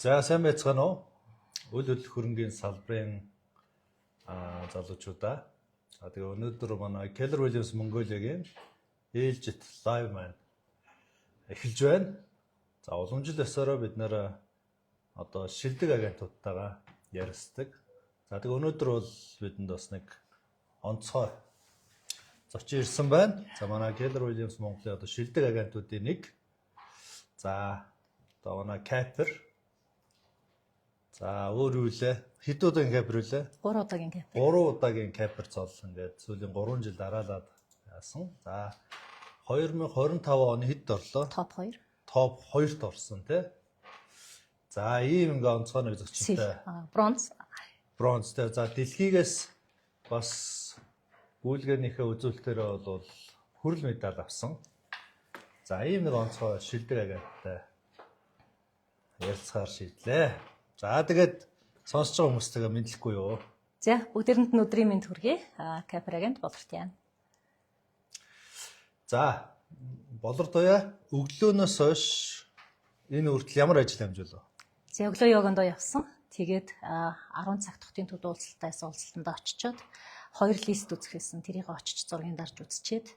За, сайн байцгаана уу? Үл үл хөрөнгийн салбарын залуучуудаа. За, тэгээ өнөөдөр манай Keller Williams Mongolia-гийн ээлжит live маань эхэлж байна. За, уламжил ёсоороо бид нэр одоо шилдэг агентуудтайгаа ярилцдаг. За, тэгээ өнөөдөр бол бидэнд бас нэг онцгой зочин ирсэн байна. За, манай Keller Williams Монголын одоо шилдэг агентуудын нэг. За, одоо манай Capper. За, өөр юу лээ? Хэд удаагийн Capper үлээ? 3 удаагийн Capper. 3 удаагийн Capper цол ингээд сүүлийн 3 жил дараалаад яасан. За, 2025 оны хэд орлоо? Топ 2. Топ 2-т орсон, тий. За, ийм ингээ онцгой нэг зочинтой. Бронз. Бронзтай. За, дэлхийгээс бас гүйлгээнийхээ үзүүлэлтээрээ бол хүрэл медаль авсан. За, ийм нэг онцгой шилдэг агенттай ярилцахаар шийдлээ. За, тэгээд сонсож байгаа хүмүүстэйгээ мэдлэхгүй юу? За, бүгдээрэнд нь өдрийн мэнд хүргэе. Capper агент Болорт яана. За, Болор туяа, өглөөнөөс хойш энэ хүртэл ямар ажил амжуулав? За, өглөө йогондоо явсан. Тэгээд 10 цагт хотын төд уулзалтаас уулзалтандаа очичоод хоёр list үзэх байсан. Тэрийг очиж зургийг дарж үзчихэд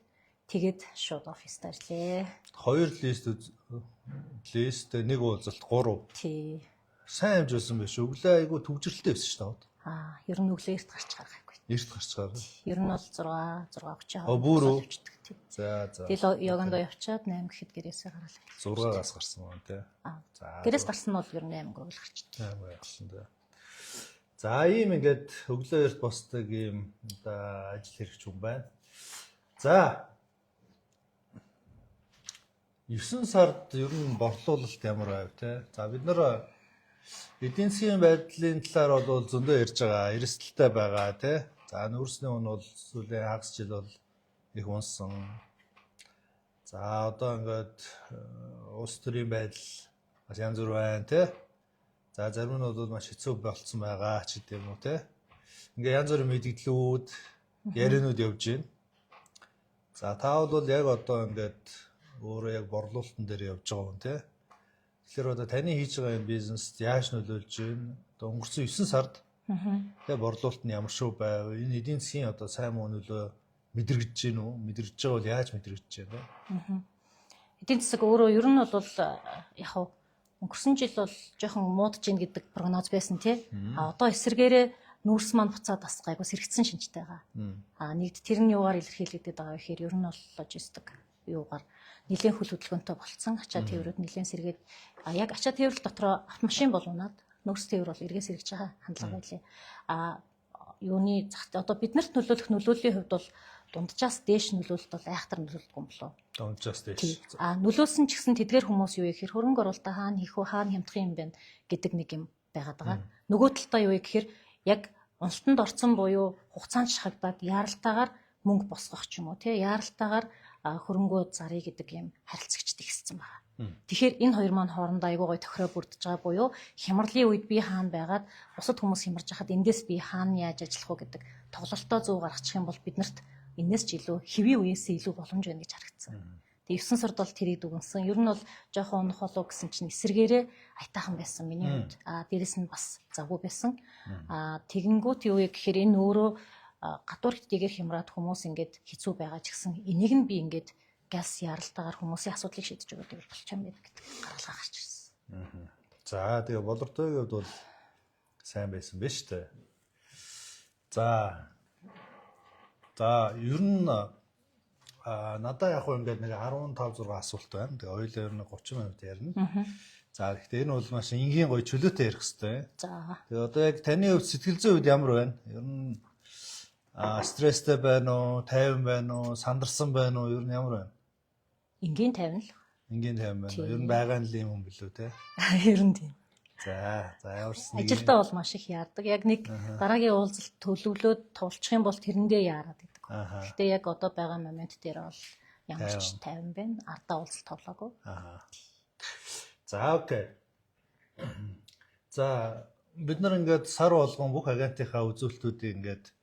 тэгээд шууд оффист ирлээ. Хоёр list, нэг уулзалт, гурав. Тий. Сайн амжуулсан байх шүү. Өглөө айгу түгжрэлтэй байсан шүү дээ. Ер нь өглөө эрт гарч гаргаагүй. Эрт гарч гараа. Ер нь бол 6 6:30 Оо, бүр үү? явчихдаг. Тий. За. Тэгэл йогондоо явчаад 8 гэхэд гэрээсээ гараал. 6-аас гарсан байна, тий. За. Гэрээс гарсан нь бол ер нь 8 гөрөл гарчдаг. 8 гарсан, тий. За, ийм ингээд өглөө эрт босдог ийм одоо ажил хэрэгч хүн байна. За, 9 сард ер нь борлуулалт ямар байв, те? За, бид нар эдийн засгийн байдлын талаар бол зөндөө ярьж байгаа, эрсдэлтэй байгаа, те. За, нүүрсний үн бол сүүлийн хагас жил бол их унсан. За, одоо ингээд улс төрийн байдал бас янз бүр байна, те. За, зарим нь бол маш хэцүү болцсон байгаа ч гэдэм юм уу, те. Ингээ янз бүрийн мэдгдлүүд, яриануд явж байна. За, та бол яг одоо ингээд өөрөө яг борлуулалтан дээр явж байгаа хүн, те. Тэгэхээр одоо таны хийж байгаа энэ бизнест яаж нөлөөлж байна? Одоо өнгөрсөн 9 сард тэгээ борлуулалт нь ямар шүү байв? Энэ эдийн засгийн одоо сайн муу нөлөө мэдрэгдэж байна уу? Мэдрэгдэж байгаа бол яаж мэдрэгдэж байна? Эдийн засаг өөрөө ер нь бол яг хав өнгөрсөн жил бол жоохон муудаж гин гэдэг прогноз байсан, тий. А одоо эсэргээрээ нүүрс маань буцаад бас гайгүй сэргэцсэн шинжтэй байгаа. Нэгд тэр нь юугаар илэрхийлэгдээд байгаа вэ гэхээр ер нь бол логистик юугаар нэлээд хөл хөдөлгөөнтэй болцсон. Ачаа тээврүүд нэлээд сэргээд, яг ачаа тээврэл дотроо автомашин бол унаад, нүүрс тээвэр бол эргээ сэргэж байгаа хандлага байлээ. Юуны зах одоо биднэрт нөлөөлөх нөлөөллийн хувьд бол дунджаас дээш нөлөөлөлт бол айхтар нөлөөлдөг юм болов. Дунджаас дээш. Нөлөөсөн ч гэсэн тэдгээр хүмүүс юу гэхээр хөрөнгө оруулалтаа хаана хийх вэ, хаана хямдах юм бэ гэдэг нэг юм байгаад байгаа. Нөгөө талдаа юу гэхээр яг уналтанд орцсон буюу хугацаанд шахагдаад яаралтаагаар мөнгө босгох ч юм уу, тий, яаралтаагаар хөрөнгөө заръя гэдэг юм харилцагчд ихссэн байна. Тэгэхээр энэ хоёр маань хоорондоо айгуу гоё тохироо бүрдэж байгаа буюу хямралын үед би хаана байгаад, бусад хүмүүс хямарж хахад эндээс би хаана яаж ажиллах уу гэдэг тоглолтоо зөв гаргачих юм бол биднэрт энэс ч илүү хэвийн үеэсээ илүү боломж байна гэж харагдсан. Тэгээ 9 сард бол тэрийг дүгнсэн. Ер нь бол жоохон унах болов гэсэн чинь эсэргээрээ аятайхан байсан миний хувьд. Дээрэс нь бас завгүй байсан. Тэгэнгүүт юу вэ гэхээр энэ өөрөө гадуур хэдийгээр хямраад хүмүүс ингээд хэцүү байгаа ч гэсэн энийг нь би ингээд газ яралтаагаар хүмүүсийн асуудлыг шийдэж өгöd болчих юм байна гэдэг гаргалгаа гарч ирсэн. За, тэгээ Болортойгийн хувьд бол сайн байсан байна шүү дээ. За, ер нь надаа яг хөө ингээд нэг 15 6 асуулт байна. Тэгээ хоёулаа ер нь 30 минут ярина. За, гэхдээ энэ бол маш энгийн гоё чөлөөтэй ярих хэрэгтэй. За. Тэгээ одоо яг таны хувьд сэтгэл зүйн хувьд ямар байна? Ер нь стресстэй байна уу, тайван байна уу, сандарсан байна уу? Ер нь ямар байна? Энгийн тайван л. Энгийн тайван байна уу? Ер нь байгаа нь л юм хүн билүү, те? Ер нь тийм. За, ямар ч нэг Ажилдаа бол маш их яардаг. Яг нэг дараагийн уулзалт төлөвлөөд тулчих юм бол тэрэндээ яарад гэдэг. Гэхдээ яг одоо байгаа момент дээр бол ямар ч тайван байна. Ардаа уулзалт товлоогүй. За, окей. За, бид нар ингээд сар болгон бүх агентынхаа үзүүлэлтүүдийг ингээд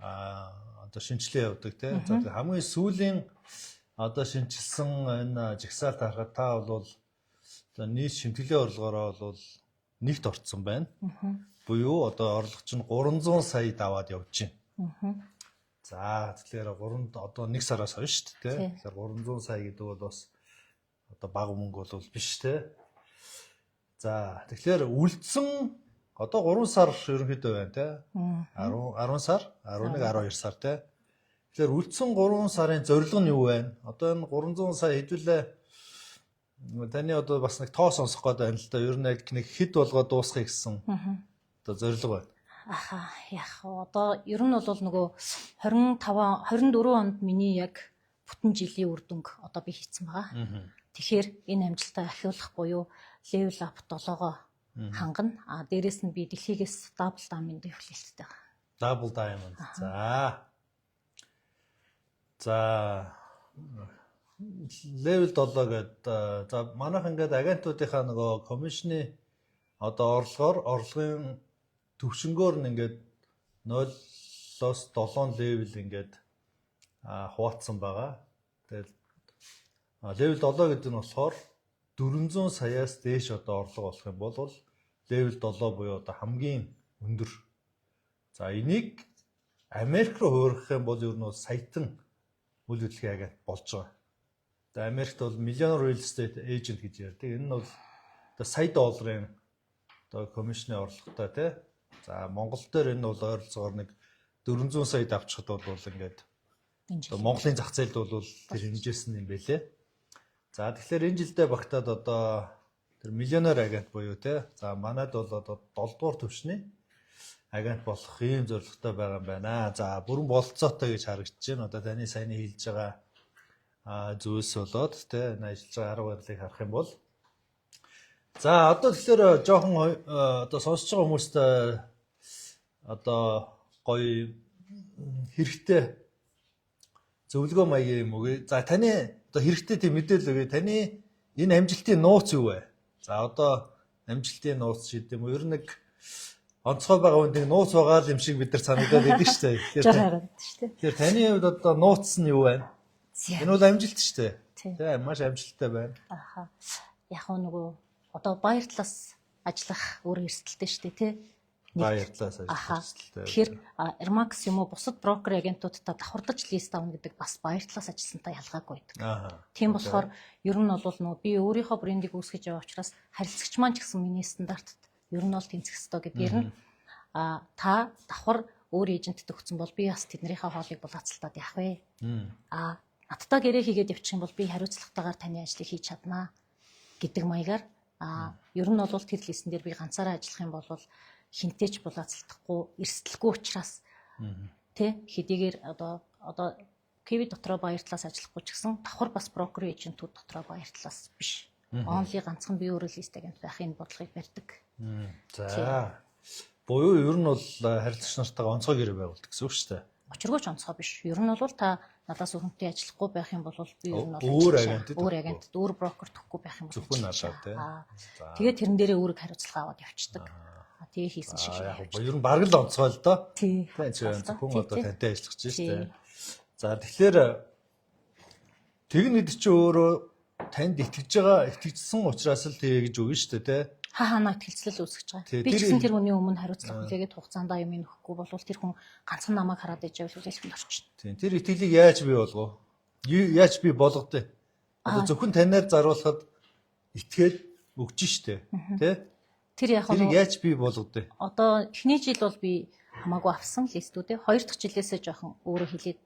одоо шинжилгээ явуулдаг, тийм. За, тэгээ хамгийн сүүлийн одоо шинчилсэн энэ жагсаалт харахад та бол одоо нийт шимтгэлийн орлогоороо бол нэгт орцсон байна. Буюу одоо орлого чинь 300 сая даваад явж байна. За, тэгэхээр 3 одоо 1 сараас хойш шүү дээ. Тэгэхээр 300 сая гэдэг бол бас одоо бага мөнгө бол биш те. За, тэгэхээр үлдсэн одоо 3 сар ерөнхийдөө байна те. 10 сар, 11, 12 сар те. Тэгэхээр үлдсэн 3 сарын зорилго нь юу вэ? Одоо энэ 300 сая хэдүүлээ таны одоо бас нэг тоо сонсох гээд байна л да. Ер нь яг нэг хэд болгоо дуусгах гэсэн одоо зорилго байна. Аха, яг одоо ер нь бол нөгөө 25 24 онд миний яг бүтэн жилийн үр дүнг одоо би хийцэн байгаа. Тэгэхээр энэ амжилтаа ахиулах буюу level up 7-гоо хангана. А дээрэс нь би дэлхийгээс double diamond хүлээлттэй байгаа. Double diamond. За. За, level 7 гээд, за, манайх ингээд агентуудынхаа нөгөө commission ы одоо орлогоор, орлогын төвшнгөөр нь ингээд 0-оос 7 level ингээд хуваацсан байгаа. Тэгэл level 7 гэдэг нь болохоор 400 саяас дээш одоо орлого болох юм бол level 7 буюу одоо хамгийн өндөр. За, энийг Америк руу хувиргах юм бол ер нь бол саятан үйл хөдлөлийн агент болж байгаа. За, Америкт бол millionaire real estate agent гэж ярьдаг. Энэ нь бол одоо сая долларын одоо commission ы орлоготой тий. За, Монгол дээр энэ бол ойролцоогоор нэг 400 сая давчихад бол ингээд одоо Монголын зах зээлд бол тэр хэмжээс нь юм бэлээ. За, тэгэхээр энэ жилдээ багтаад одоо тэр millionaire агент буюу тий. За, манайд бол одоо 7 дугаар түвшний агент болох ийм зорилготой байгаа юм байна. За, бүрэн бололцоотой гэж харагдаж байна. Одоо таны саяны хэлж байгаа зүйлс болоод тий, энэ ажиллаж байгаа арга барилыг харах юм бол, за, одоо тэгэхээр жоохон одоо сонсож байгаа хүмүүст одоо гоё хэрэгтэй зөвлөгөө маягийн юм өгье. За, таны одоо хэрэгтэй тийм мэдээлэл өгье. Таны энэ амжилтын нууц юу вэ? За, одоо амжилтын нууц шийдэм үү? Ер нь нэг онцгой байгаа хүнд нэг нууц байгаа л юм шиг бид нар санагдаад байдаг шүү дээ. Тэгэхээр харагдаж шүү дээ. Тэгэхээр таны хувьд одоо нууц нь юу вэ? Энэ бол амжилт шүү дээ. Тэ, маш амжилттай байна. Аха. Яг нөгөө одоо buyer талаас ажиллах өөр эрсдэлтэй шүү дээ, тий. Buyer талаас ажиллах эрсдэлтэй. Тэгэхээр Ermax юм уу, бусад брокер агентуудтай давхардаж list авна гэдэг бас buyer талаас ажилласантай ялгаагүй байдаг. Тийм болохоор ер нь бол нөгөө би өөрийнхөө брендийг үүсгэж байгаа учраас харилцагч маань ч гэсэн миний стандартт ер нь бол тэнцэх ёстой гэдгээр нь та давхар өөр agent д өгсөн бол би бас тэднийхээ хоолыг булаацалтаад явах вэ? Надтай гэрээ хийгээд явчих юм бол би хариуцлагатайгаар таны ажлыг хийж чаднаа гэдэг маягаар ер нь бол тэр list эн дээр би ганцаараа ажиллах юм бол хэнтэй ч булаацалтахгүй, эрсдэлгүй учраас тэ, хэдийгээр одоо KV дотроо buyer талаас ажиллахгүй ч гэсэн давхар бас брокер agent үүд дотроо buyer талаас биш. Only ганцхан би өөрөө list агент байх энэ бодлогыг барьдаг. За. Буюу ер нь бол харилцагч нартайгаа онцгой гэрээ байгуулдаг гэсэн үг шүү дээ. Учиргүй ч онцгой биш. Ер нь бол та надаас өрхөнтэй ажиллахгүй байх юм бол би ер нь бол өөр агентд өөр агентд, өөр брокер төгөхгүй байх юм бол зөвхөн надад тий. Тэгээд тэрэн дээрээ үүрэг хариуцлага аваад явцдаг. Тэгээ хийсэн шиг. Яг ер нь бараг л онцгой л доо. Тийм, зөвхөн одоо тантай ажиллах чинь шүү дээ. За, тэгэхээр тэгнэ гэдэг чинь өөрөө танд итгэж байгаа, итгэжсэн учраас л тэгээ гэж өгнө шүү дээ, тий. Хаа хаанаа итгэлцэл үүсгэж байгаа. Би ч гэсэн тэр хүний өмнө хариуцлага хүлээгээд хугацаанд юм нөхгүй бол тэр хүн ганцхан намайг хараад иж байвал хүлээлгэнд орчихно. Тийм. Тэр итгэлийг яаж бий болгов? Яаж бий болгодог? Одоо зөвхөн танаар заруулахад итгээд өгч штэ. Тэ? Тэр яг нь яаж бий болгодог? Одоо эхний жил бол би хамаагүй авсан list үүдээ. Хоёр дахь жилээсээ жоохон өөрөө хэлээд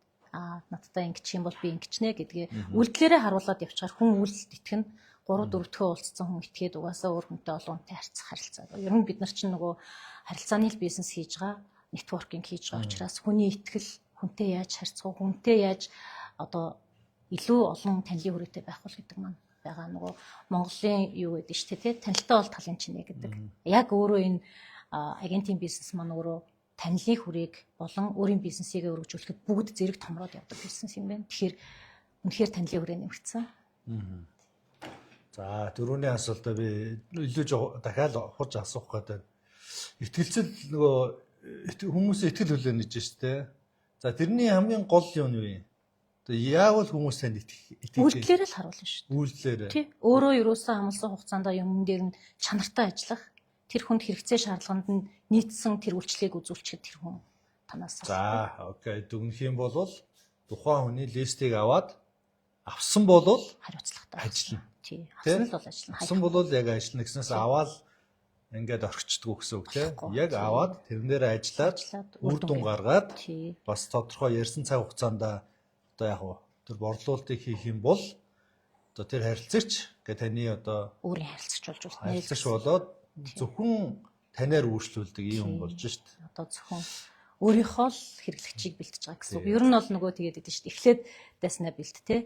надтай ингэчих юм бол би ингэчнэ гэдгээ үйлдэлээрээ харуулад явчихаар хүн үйлдэлд итгэнэ. 3 4 дахь уулзсан хүн итгээд угаасаа өөр хүнтэй олон хүнтэй харьцах харилцаа. Ер нь бид нар чинь нөгөө харилцааны л бизнес хийж байгаа, networking хийж байгаа учраас хүний итгэл, хүнтэй яаж харьцах вэ, хүнтэй яаж одоо илүү олон танилын хүрээтэй байх бол гэдэг маань байгаа. Нөгөө Монголын юу гэдэг шүү дээ, танилтай бол талын чинээ гэдэг. Яг өөрөө энэ агентийн бизнес маань өөрөө танилын хүрээг болон өөрийн бизнесийг өргөжүүлэхэд бүгд зэрэг томроод явдаг бизнес юм байна. Тэгэхээр үнэхээр танилын хүрээ нэмэгдсэн. За, түрүүний асуултаа би илүү жоо дахиад хурж асуух гэдэг. Итгэлцэл, нөгөө хүмүүсийн итгэл хүлээнэ гэж шүү дээ. За, тэрний хамгийн гол юм нь юу юм? Одоо яавал хүмүүс танд итгэх Үйлдэлээрээ л харуулна шүү дээ. Үйлдэлээрээ. Тий. Өөрөө ерөөсөө хамлсан хугацаанд юм дээр нь чанартай ажиллах. Тэр хүнд хэрэгцээ шаардлаганд нь нийцсэн тэр үйлчлэгийг үзүүлчихэд тэр хүн танаас За, okay. Дүгнэх юм бол тухайн хүний list ийг аваад авсан бол хариуцлагатай ажиллана. Тий. Авсан л бол ажиллана. Авсан бол яг ажиллана гэснээс аваад ингээд орхичдгоо гэсэн үг тий. Яг аваад тэрэн дээр ажиллаад үр дүн гаргаад бас тодорхой ярьсан цаг хугацаанд одоо яг тэр борлуулалтыг хийх юм бол одоо тэр харилцагч гэ таны одоо өөрийн харилцагч болж болно. Харилцагч болоод зөвхөн танаар үйлчлүүлдэг ийм хүн болж шít. Одоо зөвхөн өөрийнхөө л хэрэглэгчийг бэлтэж байгаа гэсэн үг. Ер нь бол нөгөө тэгээд идэв шүү дээ. Эхлээд дайснаа бэлт те.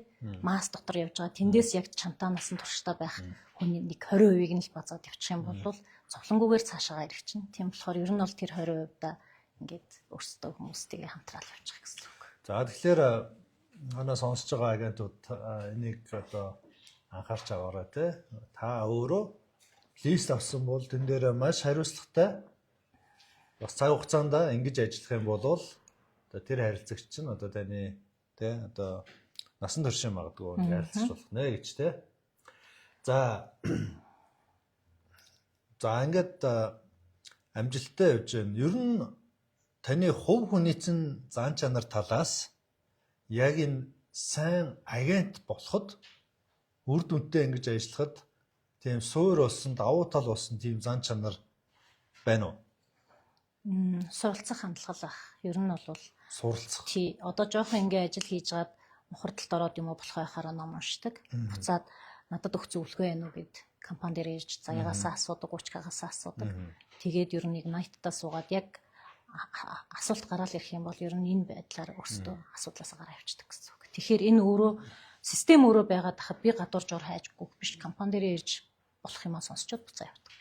Масс дотор явж байгаа. Тэндээс яг чамтаа насан туршдаа байх хүний нэг 20%-ийг нь л базаад явчих юм бол цовлонгүйгээр цаашаагаа ирэх чинь. Тийм болохоор ер нь бол тэр 20% да ингээд өөрсдөө хүмүүстэйгээ хамтраал явчих гэсэн үг. За, тэгэхээр манай сонсож байгаа агентууд энийг одоо анхаарч аваарай те. Та өөрөө list авсан бол тэн дээр маш хариуцлагатай бас цаг хугацаанд ингэж ажиллах юм бол одоо тэр харилцагч чинь одоо таны те одоо насан туршийн магадгүй харилцагч болох нэ гэж те. За, ингээд амжилттай явж байна. Ер нь таны хувь хүний чинь зан чанар талаас яг энэ сайн агент болоход, үр дүнтэй ингэж ажиллахад тийм суур болсон, давуу тал болсон тийм зан чанар байна уу? Суралцах хандлага ах. Ер нь бол суралцах. Тий. Одоо жоохон ингээ ажил хийж гаад мухардалд ороод юм уу болох байхаараа ном уншдаг. Буцаад надад өгч зөвлөгөө байна уу гэд компани дээр ирж заягаасаа асуудаг, уучгаасаа асуудаг. Тэгээд ер нь Ignite-таа суугаад яг асуулт гараал ирэх юм бол ер нь энэ байдлаар өөрсдөө асуудлаасаа гараа явчихдаг гэсэн үг. Тэгэхээр энэ өөрөө систем өөрөө байгаад хахад би гадуур жор хайжгүй биш, компани дээр ирж болох юмаа сонсчод буцаа явдаг.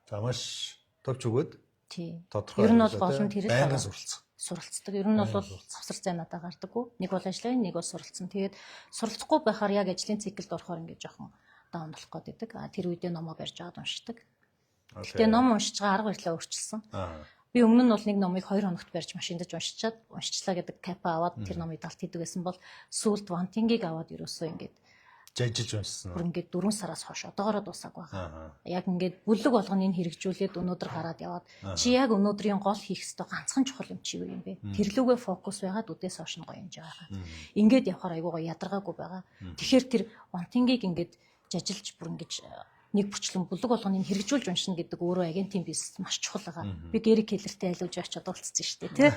За, маш товч өгөөд. Тий. Тодорхой. Ер нь бол гол нь тэр л байнгын суралцах. Суралцдаг. Ер нь бол завсар зай надад гардаггүй. Нэг бол ажиллаа, нэг бол суралцсан. Тэгээд суралцахгүй байхаар яг ажлын циклд орохоор ингээд жоохон down болох гээд байдаг. А тэр үедээ номоо барьж аваад уншдаг. Гэтэ ном уншиж байгаа арга барилаа өөрчилсөн. Би өмнө нь бол нэг номыг 2 хоногт барьж машиндаж уншичаад уншчлаа гэдэг капа аваад тэр номыг далт хийдэг байсан бол сүүлд One Thing-ийг аваад ерөөсөө ингээд жажиж уншсан. Бүр ингээд 4 сараас хойш одоогороо дуусаагүй байгаа. Яг ингээд бүлэг болгоно энэ хэрэгжүүлээд өнөөдөр гараад яваад чи яг өнөөдрийн гол хийх ёстой ганцхан чухал юм чи юу юм бэ? Тэр лүүгээ фокус байгаад үдээс хойш нь гоё юм байгаа. Ингээд явахаар айгуу гоё ядаргаагүй байгаа. Тэгэхээр тэр One Thing-ийг ингээд жажилж бүр ингэж нэг бүчлэн бүлэг болгоныг хэрэгжүүлж уншина гэдэг өөрөө агентийн бизнес маш чухал байгаа. Би Гэри Келлертэй айлуулж очиод уулзсан шүү дээ, тий.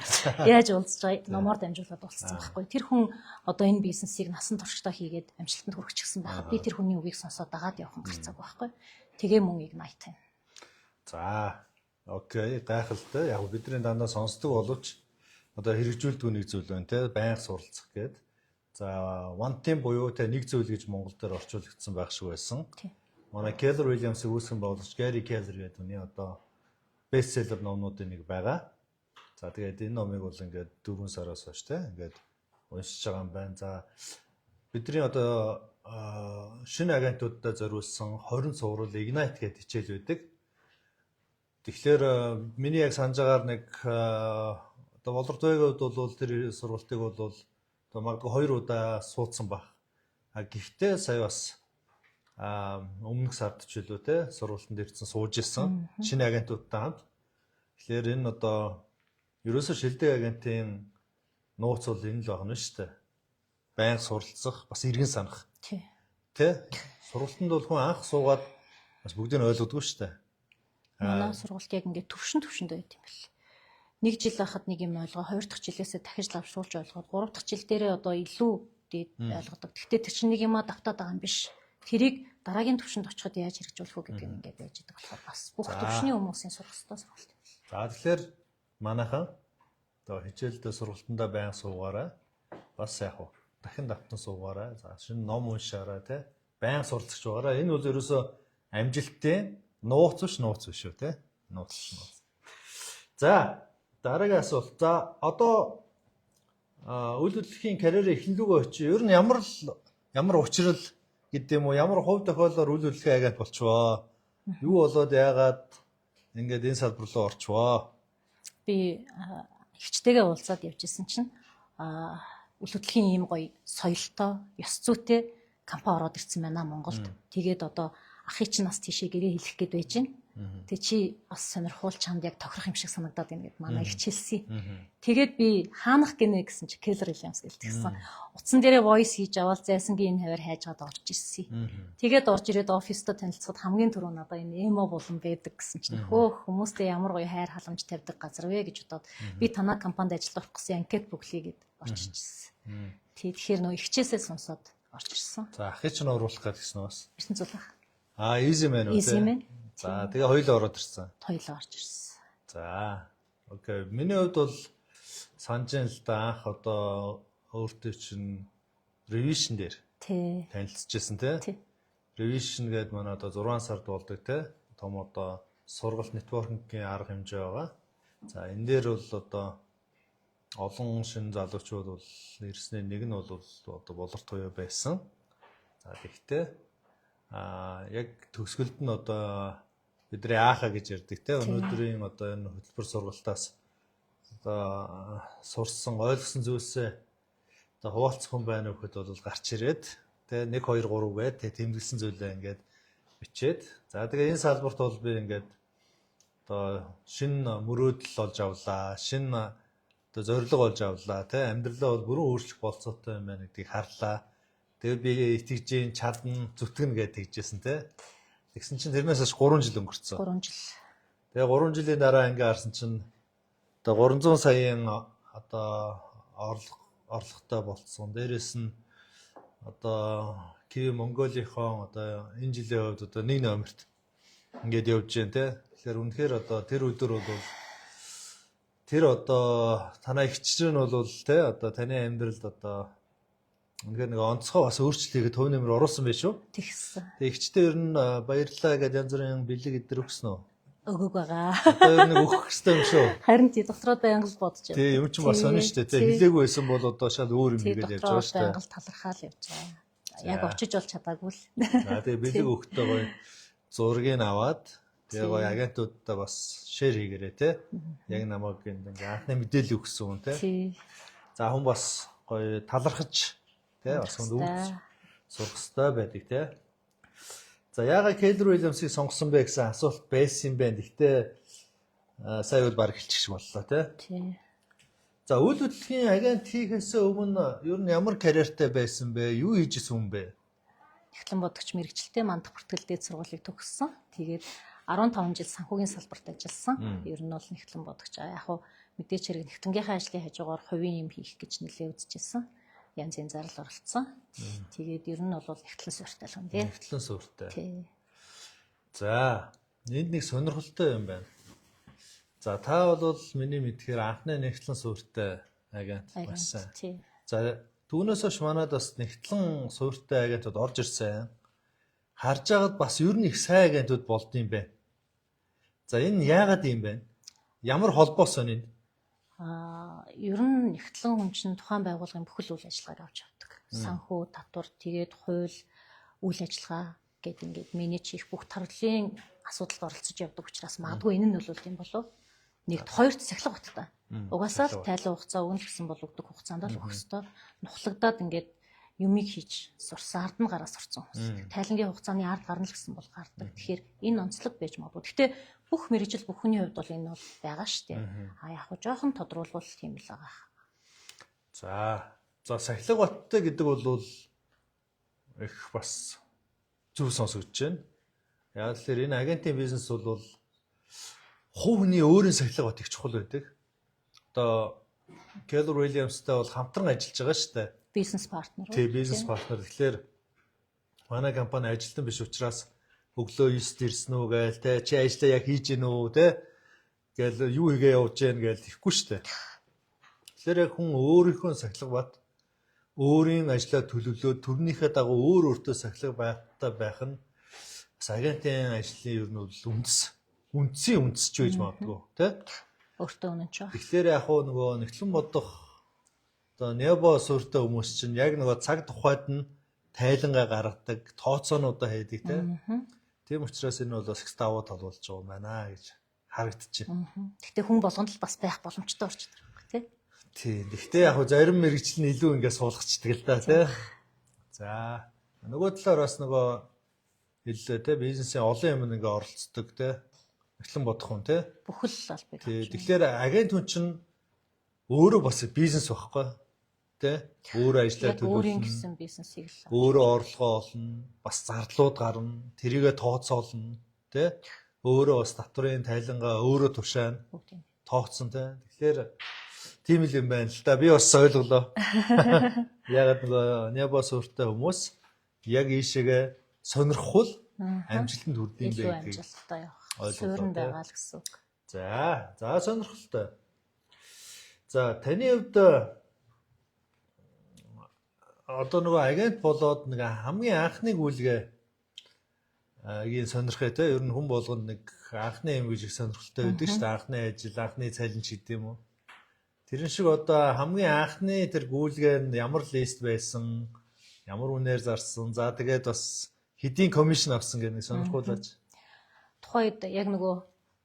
Яаж уулзж байгаа номоор дамжуулаад уулзсан байхгүй. Тэр хүн одоо энэ бизнесийг насан туршдаа хийгээд амжилтанд хүрчихсэн байхад би тэр хүний үгийг сонсоод дагаад явах нь гарцаагүй байхгүй. Тэгээ мөн Ignite. За, okay, гайхалтай. Яг бидний дандаа сонсдог боловч одоо хэрэгжүүлдэг нэг зүйл байна те, байнга суралцах гээд. За, one team буюу те нэг зүйл гэж Монгол дээр орчуулагдсан байх шиг байсан. Тий. Манай Keller Williams-ийг үүсгэн байгуулагч Gary Keller гэдэг хүний одоо bestseller номнуудын нэг байгаа. За, тэгээд энэ номыг бол ингээд 4 сараас хойш те ингээд уншиж байгаа юм байна. За, бидний одоо шинэ агентуудад зориулсан 20 цуврал Ignite гэдэг хичээл байдаг. Тэгэхээр миний яг санаж байгаагаар нэг одоо Болордойгод бол тэр сургалтыг бол одоо магадгүй 2 удаа суудсан баг. А гэхдээ сая бас өмнөх сард ч үлээ те сургалтанд ирсэн сууж исэн шинэ агентуудтай хамт. Тэгэхээр энэ одоо ерөөсөө шилдэг агентийн нууц бол энэ л байна шүү дээ. Байнга суралцах, бас эргэн санах. Тий. Тэ? Сургалтанд бол хүн анх суугаад бас бүгдийг нь ойлгодгүй шүү дээ. Манай сургалт яг ингээд төвшин төвшөнд байт юм бэл. Нэг жил байхад нэг юм ойлгоо, хоёр дахь жилээсээ дахиж лавшруулж ойлгоод, гурав дахь жил дээрээ одоо илүү дээд ойлгодог. Гэхдээ тэр чинь нэг юмаа давтаад байгаа юм биш. Тэрийг дараагийн төвшөнд очиход яаж хэрэгжүүлэх үү гэдэг юм ингээд байж байгаа болохоор бас бүх төвшний хүмүүсийн сурах ёстой сургалт юм. За, тэгэхээр манайхан одоо хичээлдээ сургалтандаа байнга суугаарай. Бас яг уу дахин давтан суугаарай. За, шинэ ном уншаарай те. Байнга суралцж байгаарай. Энэ бол ерөөсөө амжилтын нууц биш, нууц биш үү те. Нууц биш, нууц. За, дараагийн асуулт. За, одоо үйл хөдлөхийн карьерээ эхлэн лүүгээ очив. Ер нь ямар учрал гэдэг юм уу, ямар хувь тохиолдолд үйл хөдлөхийн агент болчихвоо? Юу болоод, яагаад ингээд энэ салбар руу орчвоо? Би эгчтэйгээ уулзаад явж исэн чинь үйл хөдлөхийн ийм гоё соёлтой, ёс зүйтэй компани ороод ирсэн байна Монголд. Тэгээд одоо Ахыг чинь бас тийшээ гэрээ хэлэх гээд байж байна. Тэг чи бас сонирхуул чамд яг тохирох юм шиг санагдаад байна гэд манай их хэлсэн. Тэгээд би хаанах гинэ гэсэн чи Keller Williams гэлтгсэн. Утсан дээрээ voice хийж аваад зайсангийн энэ хавар хайжгаад орж ирсэн. Тэгээд орж ирээд оффистоо танилцахад хамгийн түрүү надаа энэ эмо болон байдаг гэсэн чинь хөөх хүмүүстэй ямар гоё хайр халамж тавьдаг газар вэ гэж бодоод би танаа компанид ажилд орох гэсэн анкет бүглээ гэд орж ирсэн. Тэгэхээр нөө ихчээсээ сонсоод орж ирсэн. За ахыг чинь оруулах гээд гэсэн үү бас? Эрдэнэ зүлах. Аа, easy man үү? Easy man. За тэгээ хоёулаа ороод ирсэн. Хоёулаа орж ирсэн. За. Окей. Миний хувьд бол санаж ин л да анх одоо өөртөө чинь revision дээр танилцчихсан тий. Revision гэдэг манай одоо 6 сард болдог тий. Том одоо сургалт networking-ийн арга хэмжээ байгаа. За энэ дээр бол одоо олон шинэ залуучууд бол ирсний нэг нь бол одоо болорт туяа байсан. За тэгтээ яг төгсгөлд нь одоо бидний аахаа гэж ярьдаг те өнөөдрийн одоо энэ хөтөлбөр сургалтаас одоо сурсан ойлгосон зүйлсээ одоо хуваалцах хүн байна уу гэхэд бол гарч ирээд те 1 2 3 гээд те тэмдэглэсэн зүйлээ ингээд бичээд за тэгээ энэ салбарт бол би ингээд одоо шинэ мөрөөдөл олж авлаа, шинэ одоо зорилго олж авлаа те амьдралаа бол бүрэн өөрчлөх болцоотой юм байна гэдгийг харлаа. Тэгээ би итгэж гин чадна, зүтгэнэ гэж тэгжсэн те. Тэгсэн чинь тэрнээс хойш 3 жил өнгөрцөн. 3 жил. Тэгээ 3 жилийн дараа ингээ харсан чинь одоо 300 саяын одоо орлоготой болцсон. Дээрээс нь одоо Киви Монголийнхоо одоо энэ жилийн хувьд одоо нэг номерт ингээд явж जैन те. Тэгэхээр үнэхээр одоо тэр өдөр бол тэр одоо танай эгчрэн бол те одоо таны амьдралд одоо үнэхээр нэг онцгой бас өөрчлөлт хийгээд хувь нэмэр оруулсан байх шүү. Тэгсэн. Тэгээ эгчтэй ер нь баярлалаа гэдээ янз бүрийн бэлэг эдэр өгсөн үү? Өгөөг байгаа. Одоо ер нь өгөх хэрэгтэй юм шүү. Харин тий дотроо байнга л бодож байна. Тий юм чинь бас сонин шүү дээ. Тий хэлээгүй байсан бол одоо шал өөр юм хийгээд явж байгаа шүү дээ. Байнга л талархаал явж байгаа. Яг очиж бол чадаагүй л. За тэгээ бэлэг өгөхдөө гоё зургийг аваад тэгээ гоё агентуудтай бас шеэр хийгээрэй те. Яг намайг ингээ анхны мэдээлэл өгсөн хүн те. За хүн бас гоё талархаж те бас хүнд өвч сурах хэрэгтэй байдаг те. За яагаад Keller Williams-ыг сонгосон бэ гэсэн асуулт байсан юм байна. Гэхдээ сая бол баг хэлчих шиг боллоо те. Тий. За үйл хөдлөлийн агент хийхээс өмнө ер нь ямар карьертай байсан бэ? Юу хийж исэн хүн бэ? Нягтлан бодогч мэрэгчлээ мандах бүртгэл дээд сургуулийг төгссөн. Тэгээд 15 жил санхүүгийн салбарт ажилласан. Ер нь бол нягтлан бодогч. Яг хуу мэдээч хэрэг нягтлангийнхаа ажлын хажуугаар хувийн юм хийх гэж нэлээ үзчихсэн. Янз янзаар л оролцсон. Тэгээд ер нь бол нягтлан суурьтай л хүн тий. Нягтлан суурьтай. Тий. За энд нэг сонирхолтой юм байна. За та бол миний мэдхээр анхны нягтлан суурьтай агент байсан. Тий. За түүнээс хойш манад бас нягтлан суурьтай агентууд орж ирсэн. Харж байгаад бас ер нь их сайн агентууд болд юм байна. За энэ яагаад юм бэ? Ямар холбоос байна энэ? Ер нь нягтлан хүн чинь тухайн байгууллагын бүхэл үйл ажиллагааг авч явдаг. Санхүү, татвар, тэгээд хууль, үйл ажиллагаа гэд ингээд менеж хийх бүх төрлийн асуудалд оролцож явдаг учраас магадгүй энэ нь нөлөөлт юм болов. Нэгт, хоёрт сахилга баттай. Угаасаа л тайлан хугацаа өгнө гэсэн бол өгдөг хугацаанд л өгөх ёстой. Нухлагдаад ингээд юмыг хийж сурсан, ард нь гараа сурцсан хүмүүс. Тайлангийн хугацааны ард гарна л гэсэн бол гардаг. Тэгэхээр энэ онцлог байж магадгүй. Гэхдээ бүх мэргэжил бүх хүний хувьд бол энэ бол байгаа шүү дээ. А яг хуу жоохон тодруулбал тийм л байгаа. За сахилга баттай гэдэг бол их бас зөв сонсогдож байна. Яг л энэ агентийн бизнес бол хувь хүний өөрийн сахилга бат их чухал байдаг. Одоо Keller Williams-тай бол хамтран ажиллаж байгаа шүү дээ. Бизнес партнер. Тий, бизнес партнер. Тэгэхээр манай компани ажилтан биш учраас өглөө 9-д ирсэн үү гээл те чи ажлаа яг хийж гин үү те гээл юу хийгээ явж гин гээл ихгүй шүү дээ. Тэгэхээр яг хүн өөрийнхөө сахилга бат өөрийн ажлаа төлөвлөөд төрнийхээ дагуу өөр өөртөө сахилга баттай байх нь бас агентын ажлын ер нь бол үндэс. Үндсийн үндэс ч байж магадгүй те. Өөртөө үнэн ч. Тэгэхээр яг хуу нөгөө нэгтлэн бодох одоо небо суурьтай хүмүүс чинь яг нөгөө цаг тухайд нь тайлангаа гаргадаг, тооцоонуудаа хийдэг те. Тийм учраас энэ бол бас их давуу тал болж байгаа юм байна гэж харагдчих. Гэхдээ хүн болгонд л бас байх боломжтой орчод байгаа тий. Тийм. Гэхдээ яг хуу зарим мэрэгжил нь илүү ингэ суулгачдаг л да тий. За нөгөө талаар бас нөгөө хэллээ те, бизнесийн олон юм ингээ оролцдог те. Эхлэн бодох хүн те. Бүхэл албыг Тий. авч. Тэгэхээр агент хүн чинь өөрөө бас бизнес байхгүй те. Өөрөө ажиллаа Яг өөрийн төлөвлөнө. гэсэн бизнесийг л Өөрөө орлогоо олно, бас зардлууд гарна, тэрийгэ тооцоолно те. Өөрөө бас татврын тайлангаа өөрөө тушаана, бүгдийг. тооцсон те. Тэгэхээр тийм л юм байна л да. Би бас ойлголоо. Ягаад нөгөө нябо сууртай хүмүүс яг ийшээгээ сонирхвол амжилтанд хүрдэм Илүү бэ гэдгийг амжилттай явах. ойлголоо, Суурин тий. байгаа л гэсэн үг. За сонирхолтой. За, таны хувьд одоо нөгөө агент болоод нэг хамгийн анхны гүйлгээ гийн сонирхъя те. Ер нь хүн болгонд нэг анхны юм гэж их сонирхолтой байдаг шүү дээ. Анхны ажил, анхны цалин ч гэдэг юм уу. Тэрэн шиг одоо хамгийн анхны тэр гүйлгээ нь ямар list байсан, ямар үнээр зарсан, за тэгээд бас хэдийн commission авсан гэх нэг сонирхуулаач. Тухайн үед яг нөгөө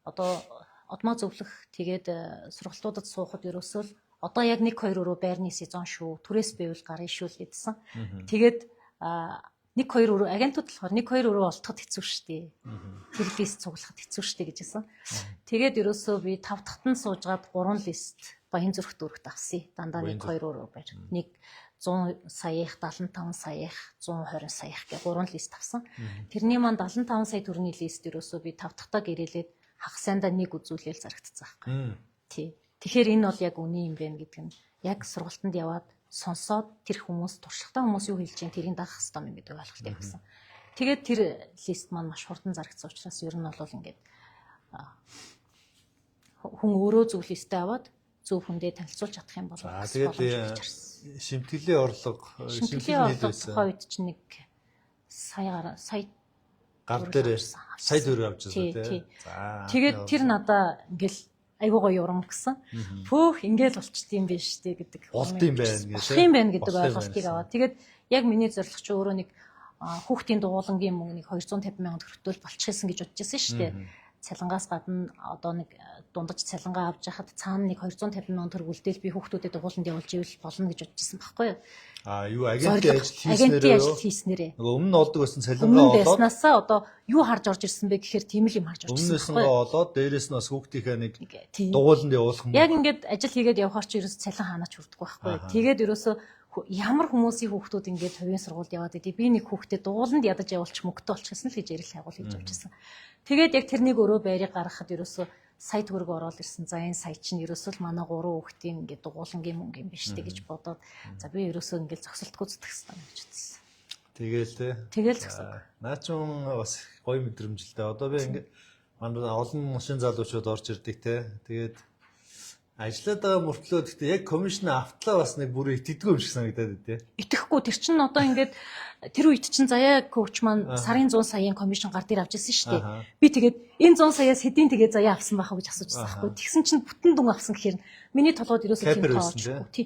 одоо одмоо зөвлөх, тэгээд сургалтуудад суухад ерөөсөө л одоо яг 1 2 өрөө байрны сезон шүү. Түрээс байвал гарна шүү л гэдсэн. Тэгээд 1 2 өрөө агентууд болохоор 1 2 өрөө олдоход хэцүү шүү дээ. Тэр list цуглахад хэцүү шүү дээ гэжсэн. Тэгээд ерөөсөө би 5 дахьт нь суужгаад 3 list Баян зүрх дүүрэгт авсан. Дандаа 1 2 өрөө байр. Нэг 100 саяих, 75 саяих, 120 саяих гэх 3 list авсан. Тэрний маань 75 сая төгрөгийн list ерөөсөө би 5 дахьтаа гэрээлээд хагас сайндаа нэг үзүүлээл зарагдсан байхгүй. Тий. Тэгэхээр энэ бол яг үнэн юм байна гэдэг нь яг сургалтанд яваад сонсоод, тэр хүмүүс, туршлагатай хүмүүс юу хэлж чинь тэрийг дагах хэрэгтэй юм гэдэг ойлголтыг авсан. Тэгээд тэр list маань маш хурдан зарагдсан учраас ер нь бол ингээд хүн өөрөө зөв list ээ аваад зөв хүндээ танилцуулж чадах юм бол За бас тэгээд боломж гэж харсан. шимтгэлийн орлого, Шимтгэлийн хэд орлого байсан? тухайн үед чинь нэг сая сая Гар дээр авсан. сая төгрөг авч байсан Тий, тий. тий. За. Тэгээд тэр надаа ингээл айгуу гоё урам гэсэн. Пөөх, ингээл болчт юм биш үү гэдэг. Болд юм байна гэх, Болох юм байна гэдэг болох юм ойлголтыг байна. аваад. Тэгээд яг миний зорилго чи өөрөө нэг хүүхдийн дугуулангийн мөнгө нэг 250 сая төгрөгтөл болчихсон гэж бодож байсан шүү дээ. Цалингаас гадна одоо нэг дундаж цалингаа авч яхад цаана нэг 250 сая төгрөг үлдээл би хүүхдүүдэд дугууланд явуулж ивэл болно гэж бодож байсан байхгүй юу? А юу, агентийн Зорилго. ажил хийснээрээ Агентийн юу? ажил хийснээрээ. Нөгөө өмнө нь олдог байсан Өмнө цалингаа нь олоод байснаасаа одоо юу харж орж ирсэн бэ гэхээр тийм л юм харж орж өмнө ирсэн нь байхгүй юу? олоод дээрэс нь бас хүүхдийнхээ нэг Нэг, тийм. дугууланд явуулах юм. Яг ингээд ажил хийгээд явхаар чи ерөөс цалин хаанаач хүрдэггүй байхгүй. Тэгээд ерөөсөө ямар хүмүүсийн хүүхдүүд ингээд хувийн сургуульд яваад идэв. Би нэг хүүхдэд дугууланд ядаж явуулчих мөнгөтэй болчихсон л гэж ярил хайгуул хийж явж байсан. Тэгээд яг тэрнийг өрөө байрыг гаргахад ерөөсөө сая төгрөг ороод ирсэн. За, энэ сая чинь ерөөсөө л манай гурван хүүхдийн ингээд дугуулангийн мөнгө юм биш үү гэж бодоод, за, би ерөөсөө ингээд зогсолтгүй зүтгэх хэрэгтэй гэж бодсон. Тэгээл те. Тэгээл зогсоо. Наа ч юм бас гоё мэдрэмж л дээ. Одоо би ингээд манай олон шин залуучууд орж ирдэг те. Тэгээд ажиллаад байгаа мөртлөө гэхдээ яг commission автлаа бас нэг бүр итгэдэггүй юм шиг санагдаад байдээ. Итгэхгүй, тэр чинь одоо ингээд тэр үед чинь заяа coach маань сарын 100 саяын commission гар дээр авч ирсэн шүү дээ. Би тэгээд энэ 100 саяас хэдийн тэгээд заяа авсан байх уу гэж асууж байсан байхгүй. Тэгсэн чинь бүтэн дүн авсан гэхээр миний толгойд ерөөсөө тийм Капер тоо байсан, тий? орчихгүй. Тий.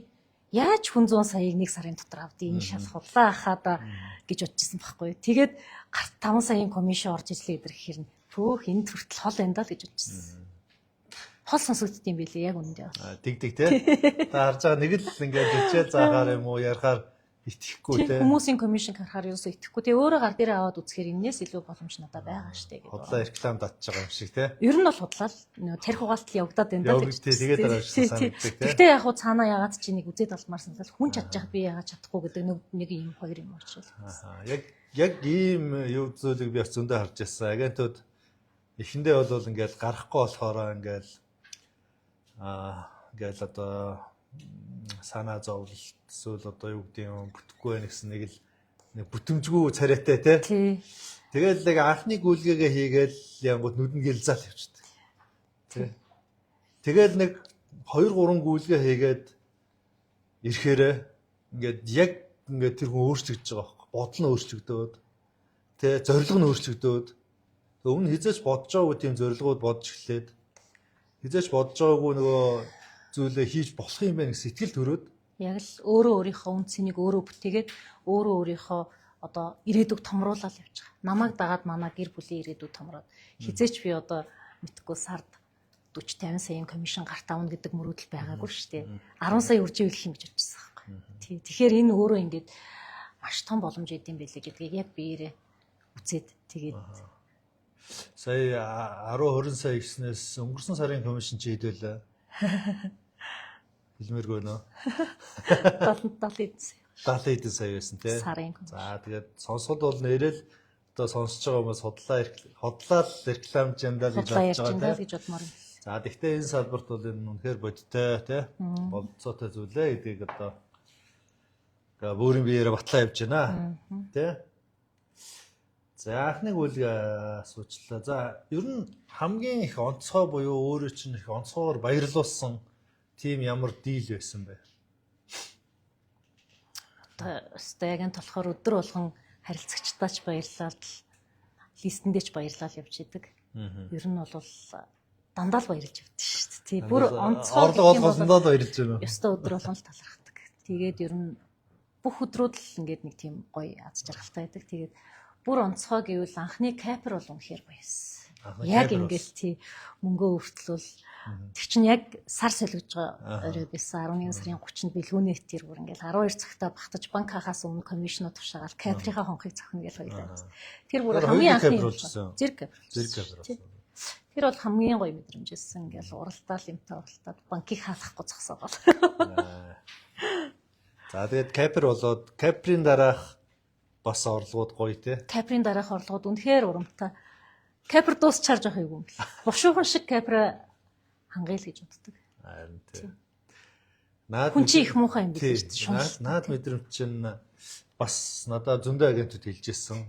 Яаж хүн 100 саяыг нэг сарын дотор авдیں۔ Энэ шал худлаа хахада гэж бодчихсон байхгүй. Тэгээд гарт 5 саяын commission орж ирлээ гэдэр гэхээр нь пөөх, энэ хүртэл хол энэ даа л гэж бодчихсон. Хол сонсогдд юм билээ яг үнэндээ бол. А, Тэг тэг те. Та харж байгаа нэг л ингээд хичээл заахаар юм уу ярихаар итгэхгүй те. Хүмүүсийн commission харахаар ерөөсөө итгэхгүй. Тэгээ өөрөө гар дээрээ аваад үзэхээр энэс илүү боломж надад байгаа штэ гэдэг. Худлаа реклам татж байгаа юм шиг те. Ер нь бол худлаа л нөө тарих угаалтал явагдаад байна даа Явагд- тий, тэгээд дараа шиг санагддаг, тий. Гэхдээ яг хуу цаанаа ягаад чи нэг үзээд олмаар санагдал хүн чадчих би ягаад чадахгүй гэдэг нэг юм хоёр юм уучрал. Аа, яг ийм юу зүйлийг би бас зөндөө харж байсан. Агентууд эхэндээ бол ингээл гарахгүй болохоор ингээл одоо санаа зовлолт эсвэл одоо юу гэдэг юм бүтэхгүй байх гэсэн нэг л нэг бүтэмжгүй царайтай те. Тий. Тэгэл нэг анхны гүйлгээгээ хийгээл янгууд нүдэн гэлзаал явчихдаг. Тэ. Тэгэл нэг 2 3 гүйлгээ хийгээд ирэхээрээ ингээд яг ингээд тэр хүн өөрчлөгдөж байгаа байхгүй. Бодол нь өөрчлөгдөөд, тэ, зорилго нь өөрчлөгдөөд, тэг өмнө хизээч бодож байгаагүй тийм зорилгууд бодож эхлээд, хизээч бодож байгаагүй нөгөө зүйлээ хийж болох юм байна гэсэн сэтгэл төрөөд. Яг л өөрөө өөрийнхөө үн цэнийг өөрөө бүтээгээд, өөрөө өөрийнхөө одоо ирээдүг томруулаад явж байгаа. Намайг дагаад манай гэр бүлийн ирээдүг томроод, хизээч би одоо мэдгүй сард 40 50 саяын commission гарт авна гэдэг мөрөөдөл байгаагүй шүү дээ. 10 сая үржиж илэх юм гэж бодчихсон байхгүй. Тий. Тэгэхээр энэ өөрөө ингээд маш том боломж идэм байлээ гэдгийг яг биеэрээ Үзээд тэгээд Сая 10 20 сая гэснээс өнгөрсөн сарын комисшн чи хэд байлаа? Хэлмээргүй нөө. 70 70 сая. 70 хэдэн сая байсан тий. Сарын комисшн. За тэгээд сонсоход бол нэрэл одоо сонсож байгаа хүмүүс худлаа л рекламж юм даа л гэж Худлаа бодож ярьж байгаа байна тий. гэж бодмоор юм. За тэгвэл энэ салбарт бол энэ үнэхээр бодиттой тий. Болцоотой зүйлээ гэдгийг одоо бүрийн биеэрээ батлаа явж байна. Тий. За анхны үйл асуучлаа. За ер нь хамгийн их онцгой буюу өөрөө чинь их онцгойгоор баярлуулсан тийм ямар дийл байсан бэ? Одоо өстой яг энэ болохоор өдөр болгон харилцагчдаа ч баярлаад л листэндээ ч баярлал явж идэг. Ер нь бол дандаа л баярлж явдаг шүү дээ. Тий, бүр онцгой орлого гэх юм бол олгосондоо л баярлж байна. ёстой өдөр болгон л талархдаг. Тэгээд ер нь бүх өдрүүд л ингээд нэг тийм гоё аз жаргалтай байдаг. Тэгээд бүр онцгой гэвэл анхны капер бол үнэхээр баяс. Анхны Яг капер ингээл тий мөнгөө өвтлөл тэр чинь яг сар солигдож байгаа орой байсан. 11 сарын 30-нд бэлгүүнээ тэр бүр ингээл 12 цагтаа багтаж банк хахаас өмнө комисшнууд тушаагаал каперийнхаа хонхыг зохино гэл хоёлаа. Тэр бүр Тэр хамгийн хоёр анхны капер болчихсон. Зэрэг капер. Зэрэг капер Тий. болсон. Тэр бол хамгийн гоё мэдрэмжсэн. Ингээл уралдаал юмтай уралдаад банкыг хаалгахгүй зогсоогоол. За тэгээд капер болоод каперийн дараах бас орлогууд гоё те. Капрын дараах орлогод үнэхээр урамтай. Капер дуусчаар жоох юм бэл. Бушуухан шиг капра хангая л гэж боддог. Харин тий. Наад Хүн чинь их муухай юм Тий. билээ шүү дээ. Шунал. Наад мэдрэмж чинь бас надад зөндөө агентууд хэлж ирсэн.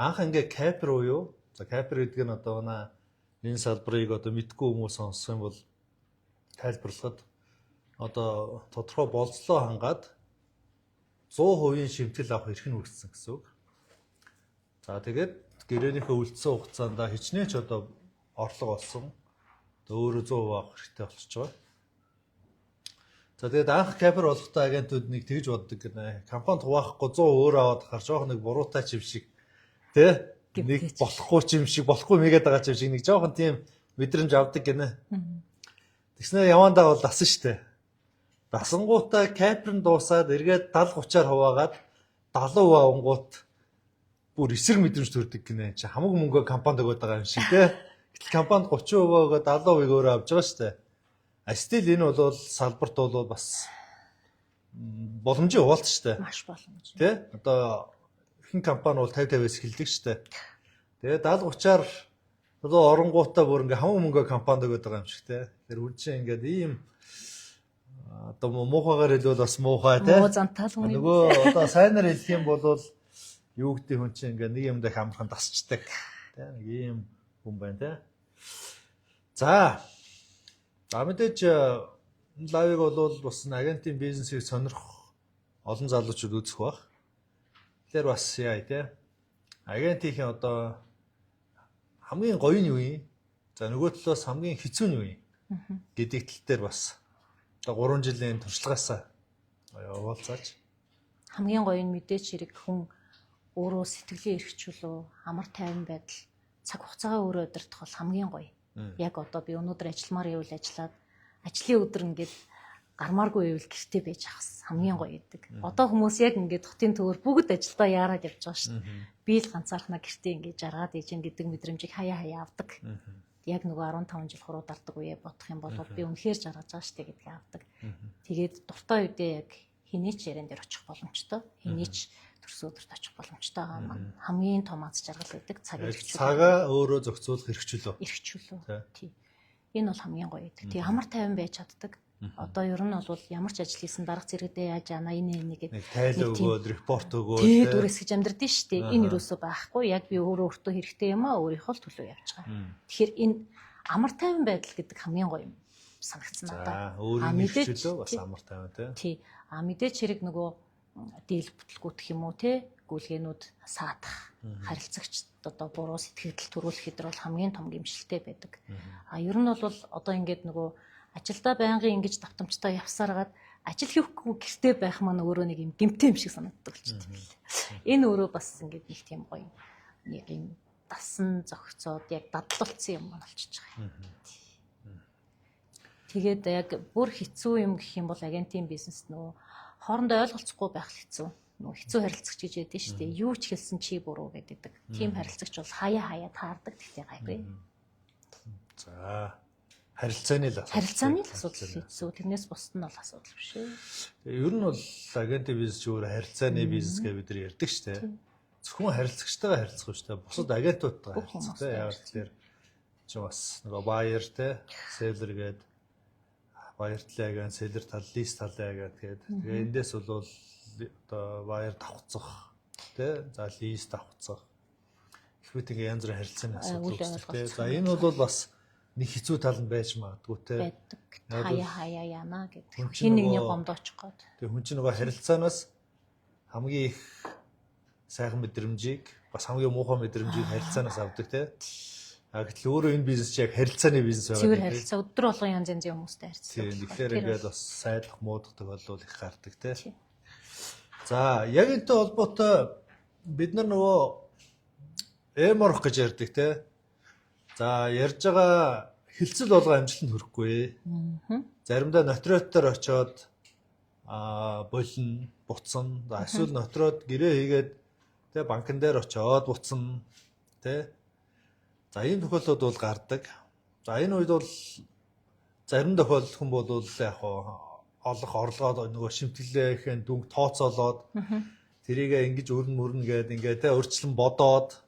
Анх ингээ капер буюу за капер гэдэг нь одоо манай энэ салбарыг одоо мэдгүй хүмүүс сонсох юм бол тайлбарлахад одоо тодорхой болцлоо хангаад 100% шимтгэл авах эрх нь үүссэн гэсэн үг. За тэгээд гэрээнийхээ үлдсэн хугацаанд хичнээн ч одоо орлого олсон. Одоо өөрөө 100% авах хэрэгтэй болчихж байгаа. За тэгээд анх капер болохтой агентууд нэг тэгж боддог гэнэ. Компанид хуваахгүй 100 өөр аваад хахаар жоох нэг буруутай ч юм шиг тэ нэг Гэмтээч. болохгүй ч юм шиг болохгүй мэгээд байгаа ч юм шиг нэг жоохон тийм мэдрэмж авдаг гэнэ. Тэгснээр явандаа бол дасан штэ. Дасангуудаа капер нь дуусаад эргээд 70 30-аар хуваагаад 70% авангуут бүр эсрэг мэдрэмж төрдөг гинэ. Чи хамаг мөнгөө компанид өгöd байгаа юм шиг те. Гэтэл компанид 30% өгөөд 70%-ыг өөрөө авч байгаа штэ. А стил энэ бол салбарт бол бас боломжийн хуваалт штэ. Маш боломж. Тэ? Одоо ихэнх компани бол 50 50-аас эхэлдэг штэ. Тэгээ 70 30-аар одоо оронгуудаа бүр ингээ хамаг мөнгөө компанид өгöd байгаа юм шиг те. Тэр үн чинь ингээд ийм одоо муухайгаар хэлбэл бас муухай те. Муу зантаал хүн. юм. Нөгөө одоо сайнаар хэлэх юм бол юу гэдэг хүн чинь ингээ нэг юмдаа их амархан дасчдаг. Тэ нэг ийм хүн байна те. За. За мэдээж энэ лайвыг бол бас н агентийн бизнесийг сонирхох олон залуучууд үзэх бах. Тэгэхээр бас яа те. Агентийн одоо хамгийн гоё нь юу юм? За нөгөө талаас хамгийн хэцүү нь юу юм? Гэдэг тал дээр бас одоо 3 жилийн туршлагаасаа явуулцаач. Хамгийн гоё нь мэдээч хэрэг хүн өөрөө сэтгэлийн эрх чөлөө, амар тайван байдал, цаг хугацаагаа өөрөө удирдах бол хамгийн гоё. Яг одоо би өнөөдөр ажилламаар ивэл ажиллаад ажлын өдөр ингээд гармааргүй ивэл гэртээ байж ахс хамгийн гоё гэдэг. Одоо хүмүүс яг ингээд хотын төвөр бүгд ажилдаа яарад явж байгаа шүү дээ. Би л ганцаархнаа гэртээ ингээд жаргаад иж гин гэдэг мэдрэмжийг хаяа хаяа авдаг. Яг нөгөө 15 жил хуруу дардаг үе бодох юм бол би үнэхээр жаргаж байгаа шүү дээ гэдгийг авдаг. Тэгээд дуртай үедээ яг хинээч яриан дээр очих боломжтой. Хинээч төрсөн өдөрт очих боломжтой байгаа маань хамгийн том аз жаргал гэдэг цаг эрх чөлөө. Цагаа өөрөө зохицуулах эрх чөлөө. Эрх чөлөө. Тий. Тий. Энэ бол хамгийн гоё гэдэг. Тий, амар тайван байж чаддаг. Одоо ер нь бол ямар ч ажил хийсэн дарга зэрэгдээ яаж яана энэ энэ гэдэг Нэг тайл Нэг тийм- өгөөд, репорт өгөөд. Тий, тэ. дүрэсгэж амьдрдээ шүү дээ. Энэ юусоо байхгүй. Яг би өөрөө өөртөө хэрэгтэй юм аа, өөрийнхөө л төлөө явж байгаа. Тэгэхээр энэ амар тайван байдал гэдэг хамгийн гоё юм санагдсан надад. За, өөрийн эрх мэдээж чөлөө бас тий. амар тайван тий. Тий. А мэдээч хэрэг нөгөө дийл бүтлгүүтэх юм уу те гүйлгээнүүд саатах харилцагчд одоо буруу сэтгэгдэл төрүүлэх хэдэр бол хамгийн том гэмшилтэй байдаг. А ер нь бол одоо ингээд нөгөө ажилдаа байнгын ингэж давтамжтай явсараад ажил хийхгүй гэртээ байх маань өөрөө нэг юм гэмтэй юм шиг санагддаг болчихсон юм бэл. Энэ өөрөө бас ингээд нэг тийм гоё нэг юм дасан зохицоод яг дадлуулсан юм маань болчихж байгаа юм. Тэгээд яг бүр хэцүү юм гэх юм бол агентийн бизнес нөгөө хоорондоо ойлголцохгүй байх л хэцүү. Нөгөө хэцүү харилцагч гэж ядэн шүү дээ. Юу ч хэлсэн чи буруу гэдэг. Тийм харилцагч бол хаяа хаяа таардаг гэхдээ гайгүй. За, харилцааны л асуудал. Харилцааны л асуудал хэцүү. Тэрнээс бусд нь бол асуудал биш ээ. Ер нь бол агентийн бизнес чи өөр харилцааны бизнес гэж бид нар ярьдаг шүү дээ. Зөвхөн харилцагчтайгаа харилцах шүү дээ. Бусад агентуудтайгаа харилцах те. Яг тэгэхээр чи бас нөгөө buyer те, seller гээд buyer талын агент, seller тал, list талын агент гээд тэгээ эндээс бол одоо buyer давхцах те, за list давхцах их мэт ингээ янз бүрийн харилцааны асуудал үүсдэг те. За, энэ бол бас нэг хэцүү тал нь байж магадгүй те. Байдаг. Хаяа хаяа яана гэдэг. Хин нэгний гомд очих гээд. Тэгээ хүн чинь нөгөө харилцаанаас хамгийн их сайхан мэдрэмжийг, бас хамгийн муухай мэдрэмжийг харилцаанаас авдаг те. А гэтэл өөрөө энэ бизнес чи яг харилцааны бизнес байгаа. Цэвэр харилцаа, өдөр болгон янз янзын хүмүүстэй харилцдаг. Тийм. Тэгэхээр ингээд бас сайдах, муудах тохиолдол их гардаг те. За, яг энэтэй холбоотой бид нар нөгөө эморх гэж ярьдаг те. За, ярьж байгаа хэлцэл болго амжилтанд хүрэхгүй. Заримдаа нотариатаар очиод болно, буцна. За, эсвэл нотариат гэрээ хийгээд тэ банкн дээр очиод буцна тэ. За, ийм тохиолдлууд бол гардаг. За, энэ үед бол зарим тохиолдолд хүн бол яг олох орлогоо нөгөө шимтгэлээхэн дүнг тооцоолоод тэрийг ингэж өрн мөрнө гээд ингээ тэ өөрчлөн бодоод,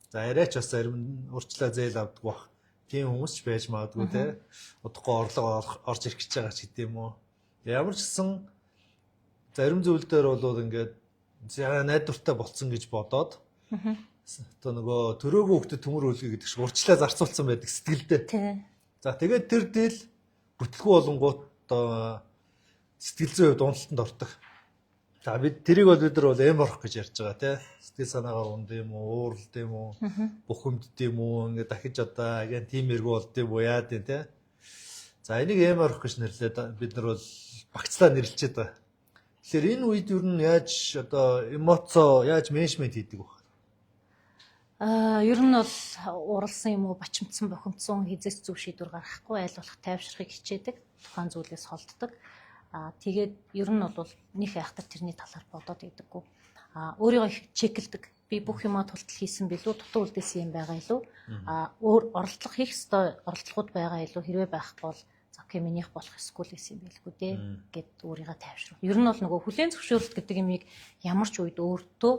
за, арайч бас зарим нь урьдчилаа зээл авдаг бах. Тийм хүмүүс ч байж магадгүй те. Удахгүй орлого орж ирэх гэж байгаа ч гэдэм юм уу. Ямар ч гэсэн зарим зүйл дээр бол ингээд за найдвартай болцсон гэж бодоод одоо нөгөө төрөөгөө хөлтөд төмөр үлгээ гэдэг шиг урьдчилаа зарцуулсан байдаг сэтгэлдээ. За, тэгээд тэр deal бүтлгүй болонгууд одоо сэтгэл зүйн хувьд уналтанд ордог. За, бид тэрийг бол бид нар бол эм орох гэж ярьж байгаа тий. Сэтгэл санаагаар унд юм уу, ууралд юм уу, бухимдд юм уу, ингээд дахиж одоо агент тим эргүү болд юм уу, яад юм тий. За, энийг эм орох гэж нэрлээд бид нар бол багцлаа нэрлчихэд байгаа. Тэгэхээр энэ үед ер нь яаж одоо эмоцоо яаж менежмент хийдэг вэ? Аа, ер нь бол уралсан юм уу, бачимдсан, бухимдсан хизээс зөв шийдвэр гаргахгүй, аль болох тайвшрахыг хичээдэг, тухайн зүйлээс холддог. Аа, тэгээд ер нь бол них айхтар тэрний талаар бодоод идэггүй. Аа, өөрийгөө их check элдэг. Би бүх юмаа тултал хийсэн билүү, дутуу үлдээсэн юм байгаа илүү. Аа, өөр оролдлого хийх ёстой оролдлогууд байгаа илүү, хэрвээ байхгүй бол за okay, минийх болох ёсгүй л байсан юм байлгүй дээ гэд өөрийгөө тайвшруул. Ер нь бол нөгөө хүлээн зөвшөөрөлт гэдэг юмыг ямар ч үед өөртөө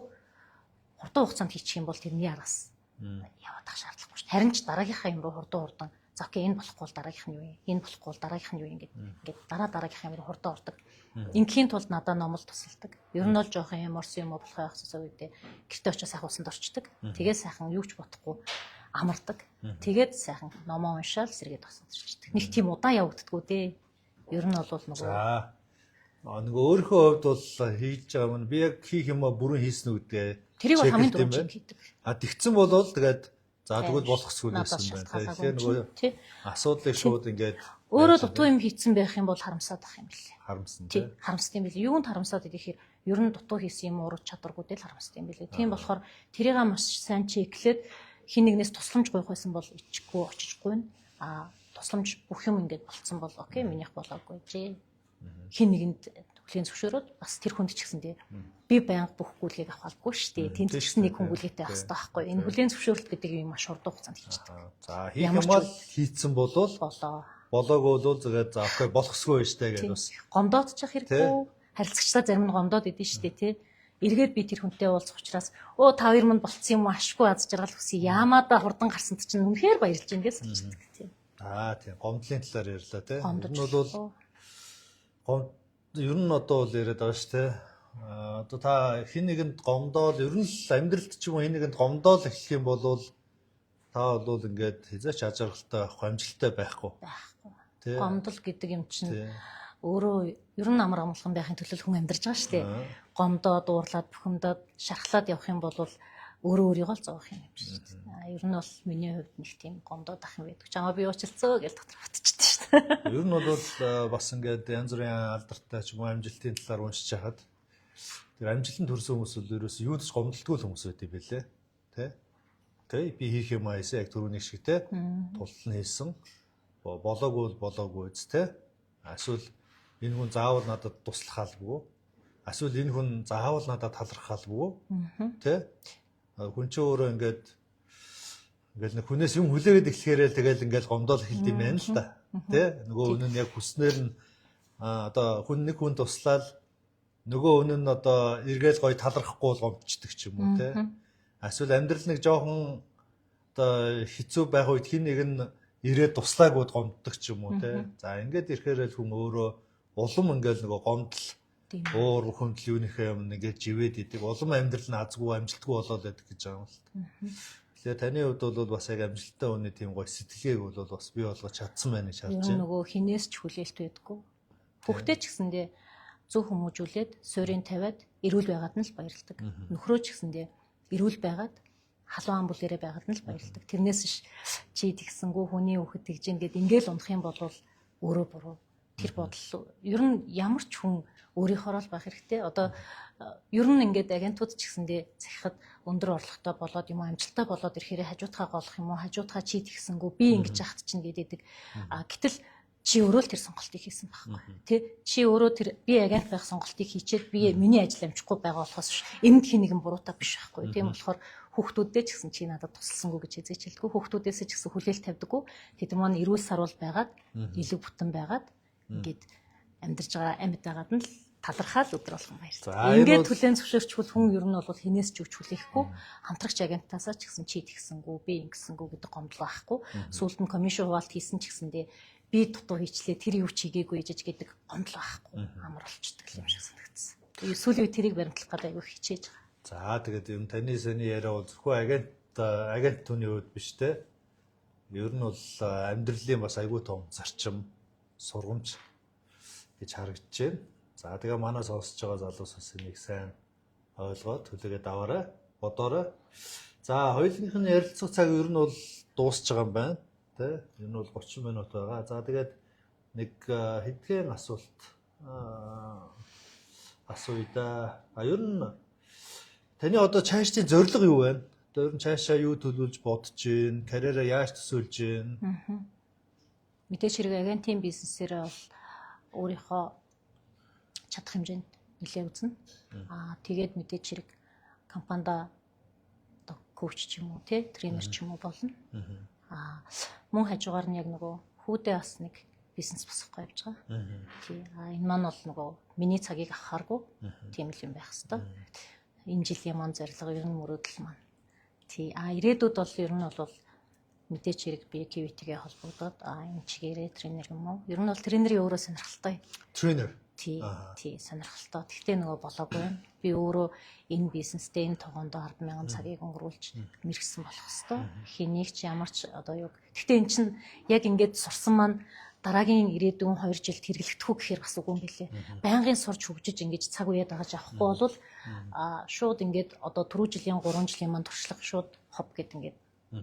хурдан хугацаанд хийчих юм бол тэрний араас яваад ах шаардлагагүй шүү. Харин ч дараагийнхаа юм руу хурдан хурдан за okay, энэ болохгүй бол дараагийнх нь юу юм? Энэ болохгүй бол дараагийнх нь юу юм гэд ингээд дараа дараагийнх юм руу хурдан ордог. Ингээхийн тулд надад ном л тусалдаг. Ер нь бол жоохон юм орсон юм уу болох байх гэсэн үедээ гэртээ очиж сайхан усанд орчдөг. Тэгээ сайхан юу ч бодохгүй амардаг. Тэгээд сайхан номоо уншаал сэргээд усанд орчдөг. Нэг тийм удаан явагддггүй дээ. Ер нь бол нөгөө За, нөгөө өөрийнхөө хувьд бол хийж байгаа юм. Би яг хийх юмаа бүрэн хийсэн үү гэдгээ тэрийг бол хамгийн түрүүнд check хийдэг. А тэгсэн бол тэгээд за тэгвэл болох зүйл байсан байна. Тэгэхээр нөгөө асуудлыг шууд ингээд өөрөө дутуу юм хийцэн байх юм бол харамсаад ах юм билээ. Харамсан тий. Харамсд юм билээ. Юунд харамсаад идэхээр ер нь дутуу хийсэн юм уруу чадваргүй дээр л харамсд юм билээ. Тийм болохоор тэрийг маш сайн check лээд хин нэгнээс тусламж гуйх байсан бол ичихгүй очиж гуйна. А тусламж бүх юм ингээд болцсон бол okay, минийх болоогүй жээ. Хин нэгэнд хүлээн зөвшөөрөөд бас тэр хүнд ч гэсэн тий би байнга бүх гүйлгээг авах албагүй шүү дээ. Тэнд ч гэсэн нэг хүн гүйлгээтэй байх хэрэгтэй байхгүй. Энэ хүлээн зөвшөөрөлт гэдэг юм маш хурдан хугацаанд хийждэг. За, хийх юм бол хийцэн болвол болоо. Болоогүй бол тэгээд за okay, болох ёсгүй байж таа гэдээ бас гомдоодчих хэрэггүй. Харилцагчдаа зарим нь гомдоод идэв шүү дээ тий. Эргээд би тэр хүнтэй уулзах учраас өө та хоёр манд болцсон юм уу, ашгүй аз жаргал хүсье. Яамаада хурдан гарсанд чинь үнэхээр баярлж ин гэж болчихдог тий. Аа тийм, гомдлын талаар ярьлаа тий. Ер нь бол гом ер нь одоо бол яриад байгаа шүү дээ. Одоо та хэн нэгэнд гомдоол ер нь л амьдралд ч юм уу хэн нэгэнд гомдоол эхлэх юм бол та бол ингээд хязгаарч аз жаргалтай байхгүй, амжилттай байхгүй. Байхгүй. Гомдол гэдэг юм чинь өөрөө ер нь амар амгалан байхын төлөө хүн амьдарч байгаа шүү дээ. Гомдоод, уурлаад, бухимдаад, шархлаад явах юм бол өөрөө өөрийгөө л зовох юм шиг. Ер нь бол миний хувьд нэг тийм гомдоод ах юм байдаг. Чамаа би уучлцоо гэж дотор батчихдээ шүү дээ. Ер нь бол бас ингээд янз бүрийн алдартай ч юм уу амжилтын талаар уншиж хахад тэр амжилтанд хүрсэн хүмүүс бол ерөөс юунд ч гомдолтгүй хүмүүс байт юм бэлээ. Тэ? Окей, би хийх юм аа эсэ яг түрүүний шиг те тултал нь хийсэн. Болоогүй бол болоогүй үз те. Эсвэл энэ хүн заавал надад туслах албагүй. Эсвэл энэ хүн заавал надад талархах албагүй. Тэ? Хүн чинь өөрөө ингээд ингээл нэг хүнээс юм хүлээгээд эхлэхээрээ л тэгэл ингээл гомдоол эхэлд юм байна л да. Тэ? Нөгөө хүн нь яг хүснээр нь одоо хүн нэг хүн туслаад нөгөө хүн нь одоо эргээл гоё талархахгүй л гомдчихдаг ч юм уу, тэ? Эсвэл амьдрал нэг жоохон одоо хэцүү байх үед хин нэг нь ирээд туслаагүйд гомддог ч юм уу, тэ? За, ингээд ирэхээр л хүн өөрөө улам ингээл нөгөө гомдол, уур хүндэл юуныхээ юм ингээд живээд идэг. Улам амьдрал нь азгүй, амжилтгүй болоод байдаг гэж байгаа юм л та. Тэгэхээр таны хувьд бол бас яг амжилттай хүний тийм гоё сэтгэлгээг бол бас бий болгож чадсан байна гэж харж байна. Нөгөө хинээс ч хүлээлт байдаггүй. Хүүхдээ ч гэсэндээ зөв хүмүүжүүлээд, суурийн тавиад, эрүүл байгаад нь л баярладаг. Нөхрөө ч гэсэндээ эрүүл байгаад, халуун ам бүлэрээ байгаад нь л баярладаг. Тэрнээс ш чи тэгсэнгүү, хүний хүүхэд тэгж гин гэд ингээл унах юм бол өөрөө буруу. Тэр бодол ер нь ямар ч хүн өөрийнхөө л байх хэрэгтэй. Одоо ер нь ингээд агентууд ч гэсэндээ захихад өндөр орлоготой болоод юм уу, амжилттай болоод ирэхээр хажуутхаа голох юм уу, хажуутхаа чи тэгсэнгүү, би ингэж яхад чинь гэдэг. А гэтэл чи өөрөө л тэр сонголтыг хийсэн байхгүй. Тэ, чи өөрөө тэр би агент байх сонголтыг хийчээд би миний ажил амжихгүй байгаа болохоос энд хин нэгэн буруутай биш байхгүй. Тийм болохоор хүүхдүүддээ ч гэсэн чи надад тусалсангүй гэж хязгаарч хэлдэггүй. Хүүхдүүдээсээ ч гэсэн хүлээлт тавьдаггүй. Тэд маань эрүүл саруул байгаад, илүү бүтэн байгаад, ингээд амьдарч байгаа амьд байгаад нь л талархаал өдөр болгон баярлалаа. Ингээд хүлээн зөвшөөрчвөл хүн ер нь бол хинээс ч үуч хүлээхгүй, хамтрагч агентаасаа ч гэсэн чи тэгсэнгүү, би ингэсэнгүү гэдэг гомдол байхгүй. Сүүлд нь комисшн хуваалт хийсэн ч гэсэндээ би дутуу хийчлээ, тэр юу ч хийгээгүй ээжэж гэдэг гомдол байхгүй, амар болчдөг юм шиг санагдсан. Тэгээ сүүлийн үед тэрийг баримтлах гэдэг айгүй хичээж байгаа. За, тэгээд юм таны саний яриа бол зөвхөн агент түүний хувьд биш те. Ер нь бол амьдралын бас айгүй том зарчим, сургамж гэж харагдаж байна. За, тэгээ манай сонсож байгаа залуус бас энийг сайн ойлгоод хүлээгээд аваарай, бодоорой. За, хоёулынх нь ярилцах цаг ер нь бол дуусч байгаа юм байна. Тэ? Ер нь бол 30 минут байгаа. За, тэгээд нэг хэдхэн асуулт асууя да. А ер нь таны одоо цаашдын зорилго юу вэ? Одоо ер нь цаашаа юу төлөвлөж бодож байна? Карьераа яаж төсөөлж байна? Мэдээж хэрэг агентийн бизнесээр бол өөрийнхөө чадах хэмжээнд нэлээ үзнэ. Аа, тэгээд мэдээж хэрэг компанидаа одоо коуч ч юм уу, тий, тренер ч юм уу болно. Аа, мөн хажуугаар нь яг нөгөө хүүдээ бас нэг бизнес босгохгүй явж байгаа. Тий. Аа, энэ маань бол нөгөө миний цагийг авахааргүй тийм л юм байх хэвээр. Энэ жилийн маань зорилго, ер нь мөрөөдөл маань. Тий. Аа, ирээдүйд бол ер нь бол мэдээж хэрэг би KVT-гээ холбогдоод энэ чигээрээ тренер юм уу? Ер нь бол тренерийн өөрөө сонирхолтой. Тренер. Тий, тий, сонирхолтой. Гэхдээ нөгөө болоогүй байна. Би өөрөө энэ бизнестэй энэ тогоондоо 10,000 цагийг өнгөрүүлж мэрэгсэн болох хэвээр. Хэнийг ч ямар ч одоо юу. Гэхдээ эн чинь яг ингээд сурсан маань дараагийн ирээдүйн 2 жилд хэрэглэгдэх үү гэхээр бас үгүй юм билээ. Байнгын сурч хөгжиж ингэж цаг үеэ дагаж авахгүй бол шууд ингээд одоо түрүү жилийн 3 жилийн маань туршлага шууд хоп гэд ингээд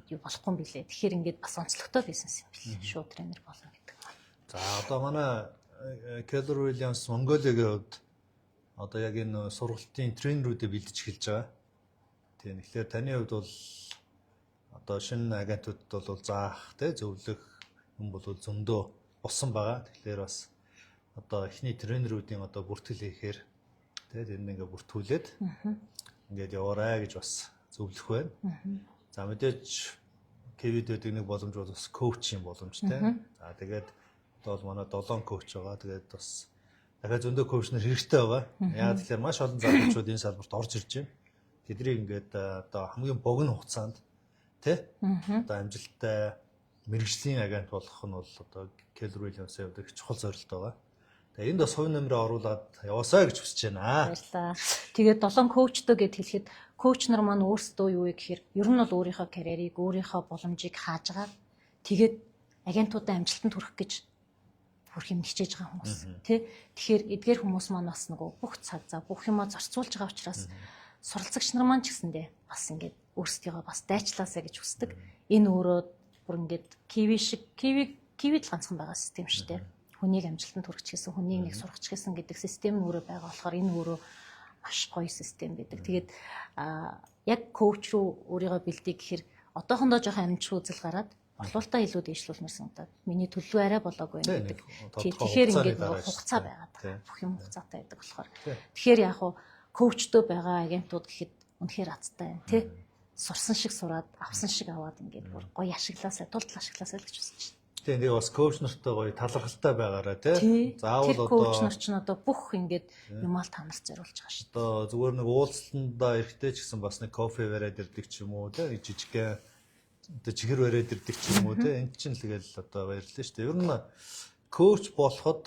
юу болохгүй юм билээ. Тэгэхээр ингээд бас онцлогтой бизнес юм билээ. Шууд тренер болно гэдэг. За, одоо манай Keller Williams Mongolia-гийн хувьд одоо яг энэ сургалтын тренерүүдэд бэлдэж эхэлж байгаа. Тийм, тэгэхээр таны хувьд бол одоо шинэ агентуудад бол заах, тэ, зөвлөх юм бол зөндөө болсон байгаа. Тэгэхээр бас одоо эхний тренерүүдийн одоо бүртгэл хийхээр, тэ, тэнд ингээ бүртгүүлээд ингээд яваарай гэж бас зөвлөх байна. За, мэдээж КВД байдаг нэг боломж бол бас коучинг боломж, тэ. За, тэгээд одоо бол манай 7 коуч байгаа. Тэгээд бас дахиад зөндөө коуч нар хэрэгтэй байгаа. Яагаад тэгэхээр маш олон залуучууд энэ салбарт орж ирж байна. Тэднийг ингээд одоо хамгийн богино хугацаанд, тэ, одоо амжилттай мэргэжлийн агент болгох нь бол одоо Keller Williams-ийн хувьд их чухал зорилт байгаа. Тэгээ энд бас хувь нэмрээ оруулаад яваасай гэж хүсэж байна. Баярлалаа. Тэгээд 7 коучтой гэд хэлэхэд коуч нар маань өөрсдөө юу вэ гэхээр ер нь бол өөрийнхөө карьерийг, өөрийнхөө боломжийг хааж байгаа. Тэгээд агентуудаа амжилтанд хүрэх гэж хүрх юм хичээж байгаа хүмүүс. Тэ? Тэгэхээр эдгээр хүмүүс маань бас нөгөө бүх цаг зав, бүх юмаа зарцуулж байгаа учраас суралцагч нар маань ч гэсэндээ бас ингээд өөрсдийгөө бас дайчлаасаа гэж хүсдэг. Энэ өөрөө бүр ингээд киви шиг, киви л ганцхан байгаа систем шүү дээ. Хүнийг амжилтанд хүргэх гэсэн, хүнийг нэг сургач гэсэн гэдэг систем нь өөрөө байгаа болохоор энэ өөрөө маш гоё систем байдаг. Тэгээд яг коуч руу өөрийгөө бэлдээ гэхээр одоохондоо жоохон амжилт үзэл гараад Борлуулалтаа илүү дээшлүүлмээр санагдаад. Миний төлөв арай болоогүй Тийм, гэдэг. нэг тодорхой Тэгэхээр хугацааны ингээд дараа нөгөө хугацаа шүү дээ. байгаад Тийм. байгаа. Бүх юм хугацаатай байдаг болохоор. Тийм. Тэгэхээр яг хуу коучтой байгаа агентууд гэхэд үнэхээр азтай байна тий. Сурсан шиг сураад, авсан шиг аваад ингээд бүр гоё ашиглаасай, тултал ашиглаасай л гэж хүсэж байна. Тийм, тэгээ бас коуч нартай гоё талархалтай байгаарай тий. Тий. Заавал Тэр коуч одоо нар чинь одоо бүх ингээд юмал та нарт зориулж байгаа шүү дээ. одоо зүгээр нэг уулзалтандаа эрэхтэй ч гэсэн бас нэг кофе бариад ирдэг ч юм уу тий, нэг жижигхэн одоо чихэр бариад ирдэг ч юм уу тий. Энд чинь л тэгэл одоо баярлалаа шүү дээ. Ер нь коуч болоход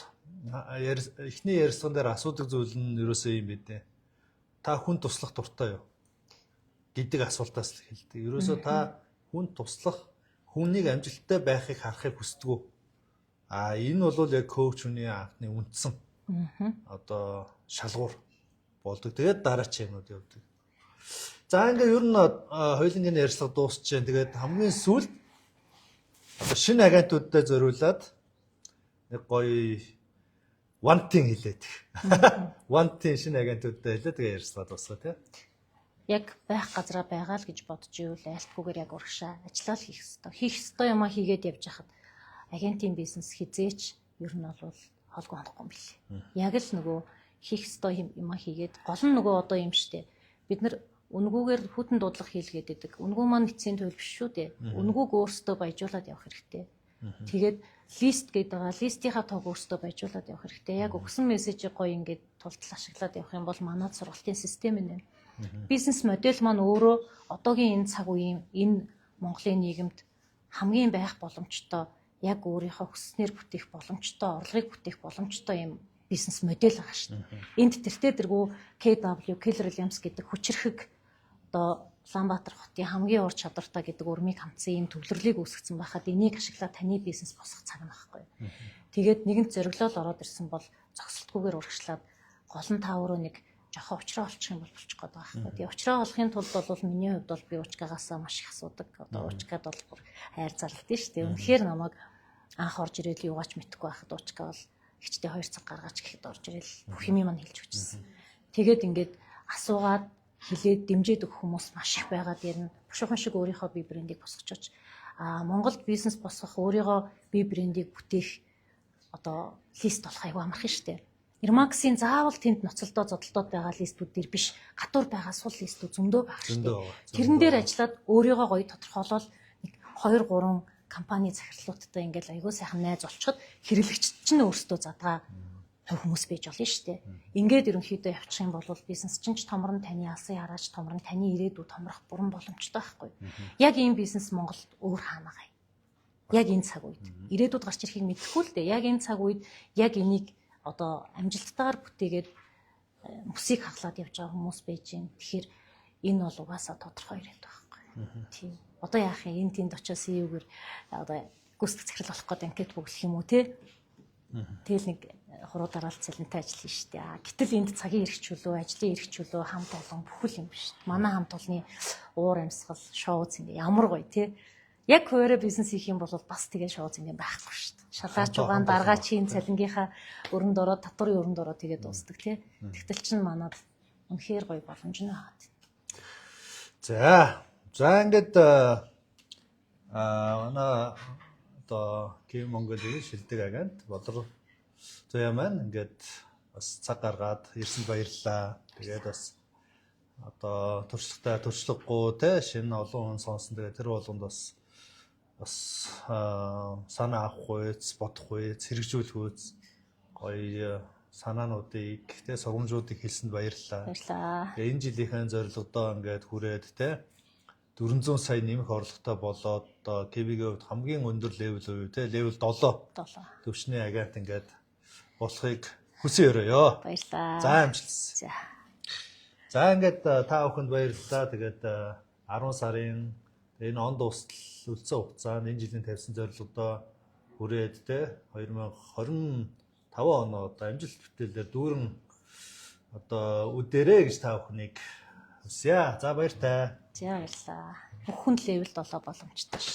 эхний ярьсан дээр асуудаг зүйл нь ерөөсөө юм бэ дээ. Та хүн туслах дуртай юу гэдэг асуултаас л эхэлдэг. Ерөөсөө та хүн туслах, хүнийг амжилттай байхыг харахыг хүсдэг үү? А энэ бол яг коуч хүний анхны үндсэн одоо шалгуур болдог. Тэгээд дараач юмнууд явдаг. За ингээ ер нь хоёулангийн ярилцлага дуусч байна. Тэгээд хамгийн сүүлд одоо шинэ агентуудад зориулаад нэг гоё one thing хэлээд. One thing шинэ агентуудад хэлээд тэгээ ярилцлага дуусгаа тий. Яг байх газараа байгаа л гэж бодож ивэл айлтгүйгээр яг урагшаа ажиллаа л хийх ёстой. Хийх ёстой юмаа хийгээд явж хахад агентийн бизнес хизээч ер нь бол холгүй хонохгүй юм билээ. Яг л нөгөө хийх ёстой юмаа хийгээд гол нь нөгөө одоо юм штэ. Бид нар үнгүүгээр хүтэн дуудлага хийлгээд идэг. Үнгүү маань эцсийн туйл биш шүү дээ. Үнгүүг өөрсдөө баяжуулаад явах хэрэгтэй. Тэгээд list гэдэг байгаа. List ийнхаа тоог өөрсдөө баяжуулаад явах хэрэгтэй. Яг өгсөн мессежийг гоё ингээд тултал ашиглаад явах юм бол манад сургалтын систем нь байна. Бизнес модель маань өөрөө одоогийн энэ цаг үеийн энэ Монголын нийгэмд хамгийн байх боломжтой, яг өөрийнхөө хүсснээр бүтээх боломжтой, орлогыг бүтээх боломжтой юм бизнес модель байгаа шүү дээ. Энд тэртээ тэргүй KW, Keller Williams гэдэг хүчирхэг одоо Улаанбаатар хотын хамгийн ур чадвартай гэдэг өрмийг хамтсан ийм төвлөрлийг үүсгэсэн байхад энийг ашиглаад таны бизнес босох цаг нь байхгүй. Тэгээд нэгэнт зориглол ороод ирсэн бол зогсолтгүйгээр урагшлаад гол нь та өөрөө нэг жоохон учраа олчих юм бол болчих гээд байгаа байхгүй. Тэгээ учраа олохын тулд бол миний хувьд бол би уучкагаасаа маш их асуудаг. Одоо уучкад бол бүр хайр зарлалт нь шүү дээ. Үнэхээр намайг анх орж ирээд юугаач мэдэхгүй байхад уучка бол ихчтэй 2 цаг гаргаач гэхэд орж ирэл бүх юм маань хэлж өгчээсэн. Тэгээд ингээд асуугаад хэлээд дэмжиж өгөх хүмүүс маш их байгаа дэр нь бушуухан шиг өөрийнхөө бие брендийг босгочооч. А Монголд бизнес босгох, өөрийгөө бие брендийг бүтээх одоо list болох айгүй амархан шүү дээ. Ермаксийн заавал тэнд ноцолдоо зодолдоод байгаа list үүд дээр биш, гадуур байгаа сул list үүд зөндөө байгаа шүү Зөндөө дээ. байгаа. Тэрэн дээр ажиллаад өөрийгөө гоё тодорхойлол нэг 2 3 компани захирлуудтай ингээл айгүй сайхан найз олцоход хэрэглэгч чинь өөрсдөө задгаа хувь хүмүүс байж болно шүү дээ. Ингээд ерөнхийдөө явчих юм бол бизнес чинь ч томрон, таны алсын хараач томрон, таны ирээдүй томрох бүрэн боломжтой байхгүй. Яг ийм бизнес Монголд өөр хаана байгаа юм? Яг энэ цаг үед. Ирээдүйд гарч ирэхийг мэдэхгүй л дээ. Яг энэ цаг үед яг энийг одоо амжилттайгаар бүтээгээд мөсийг хаглаад явж байгаа хүмүүс байж гин. Тэгэхээр энэ бол угаасаа тодорхой ирээдүй байхгүй. Тийм. Одоо яах юм? Энэ тэнд очиод CEO-гэр одоо гүйцэтгэх захирал болох гэдэг анкет бөглөх юм уу те? Тэгэл нэг хуруу дараалал цалинтай ажил шүү дээ. Гэтэл энд цагийн эрх чөлөө, ажлын эрх чөлөө, хамт олон бүхэл юм биш. Манай хамт олонны уур амьсгал, шоу зингээ ямар гоё те. Яг хуваараа бизнес хийх юм бол бас тэгээ шоу зингээ байхгүй шүү дээ. Шалаач угаан даргаачийн цалингийнхаа өрөнд ороод, татварын өрөнд ороод тэгээ дуустдаг те. Тэгтэл чин манад үнэхээр гоё боломж нь байгаа. За. За ингээд манай одоо Кив Монголын шилдэг агент Болор Зуяа маань ингээд бас цаг гаргаад ирсэнд баярлалаа. Тэгээд бас одоо туршлагатай туршлагагүй те шинэ олон хүн сонсон. Тэгээд тэр болгонд бас санаа авах үйц, бодох үйц, хэрэгжүүлэх үйц гоё санаануудыг те сургамжуудыг хэлсэнд баярлалаа. Баярлалаа. Тэгээ энэ жилийнхээ зорилгодоо ингээд хүрээд те 400 сая нэмэх орлоготой болоод одоо KV-гийн хувьд хамгийн өндөр level буюу те level 7 7. төвшний агент ингээд болохыг хүсэн өрөөё. Баярлалаа. За амжилт. За. За ингээд та бүхэнд баярлалаа. Тэгээд 10 сарын энэ он дуустал үлдсэн хугацаанд энэ жилийн тавьсан зорилгодоо хүрээд те 2025 оноо одоо амжилт бүтээлээр дүүрэн одоо үдээрэй гэж та бүхнийг хүсье. За баяртай. За баярлалаа. Бүх хүн level 7 боломжтой шүү.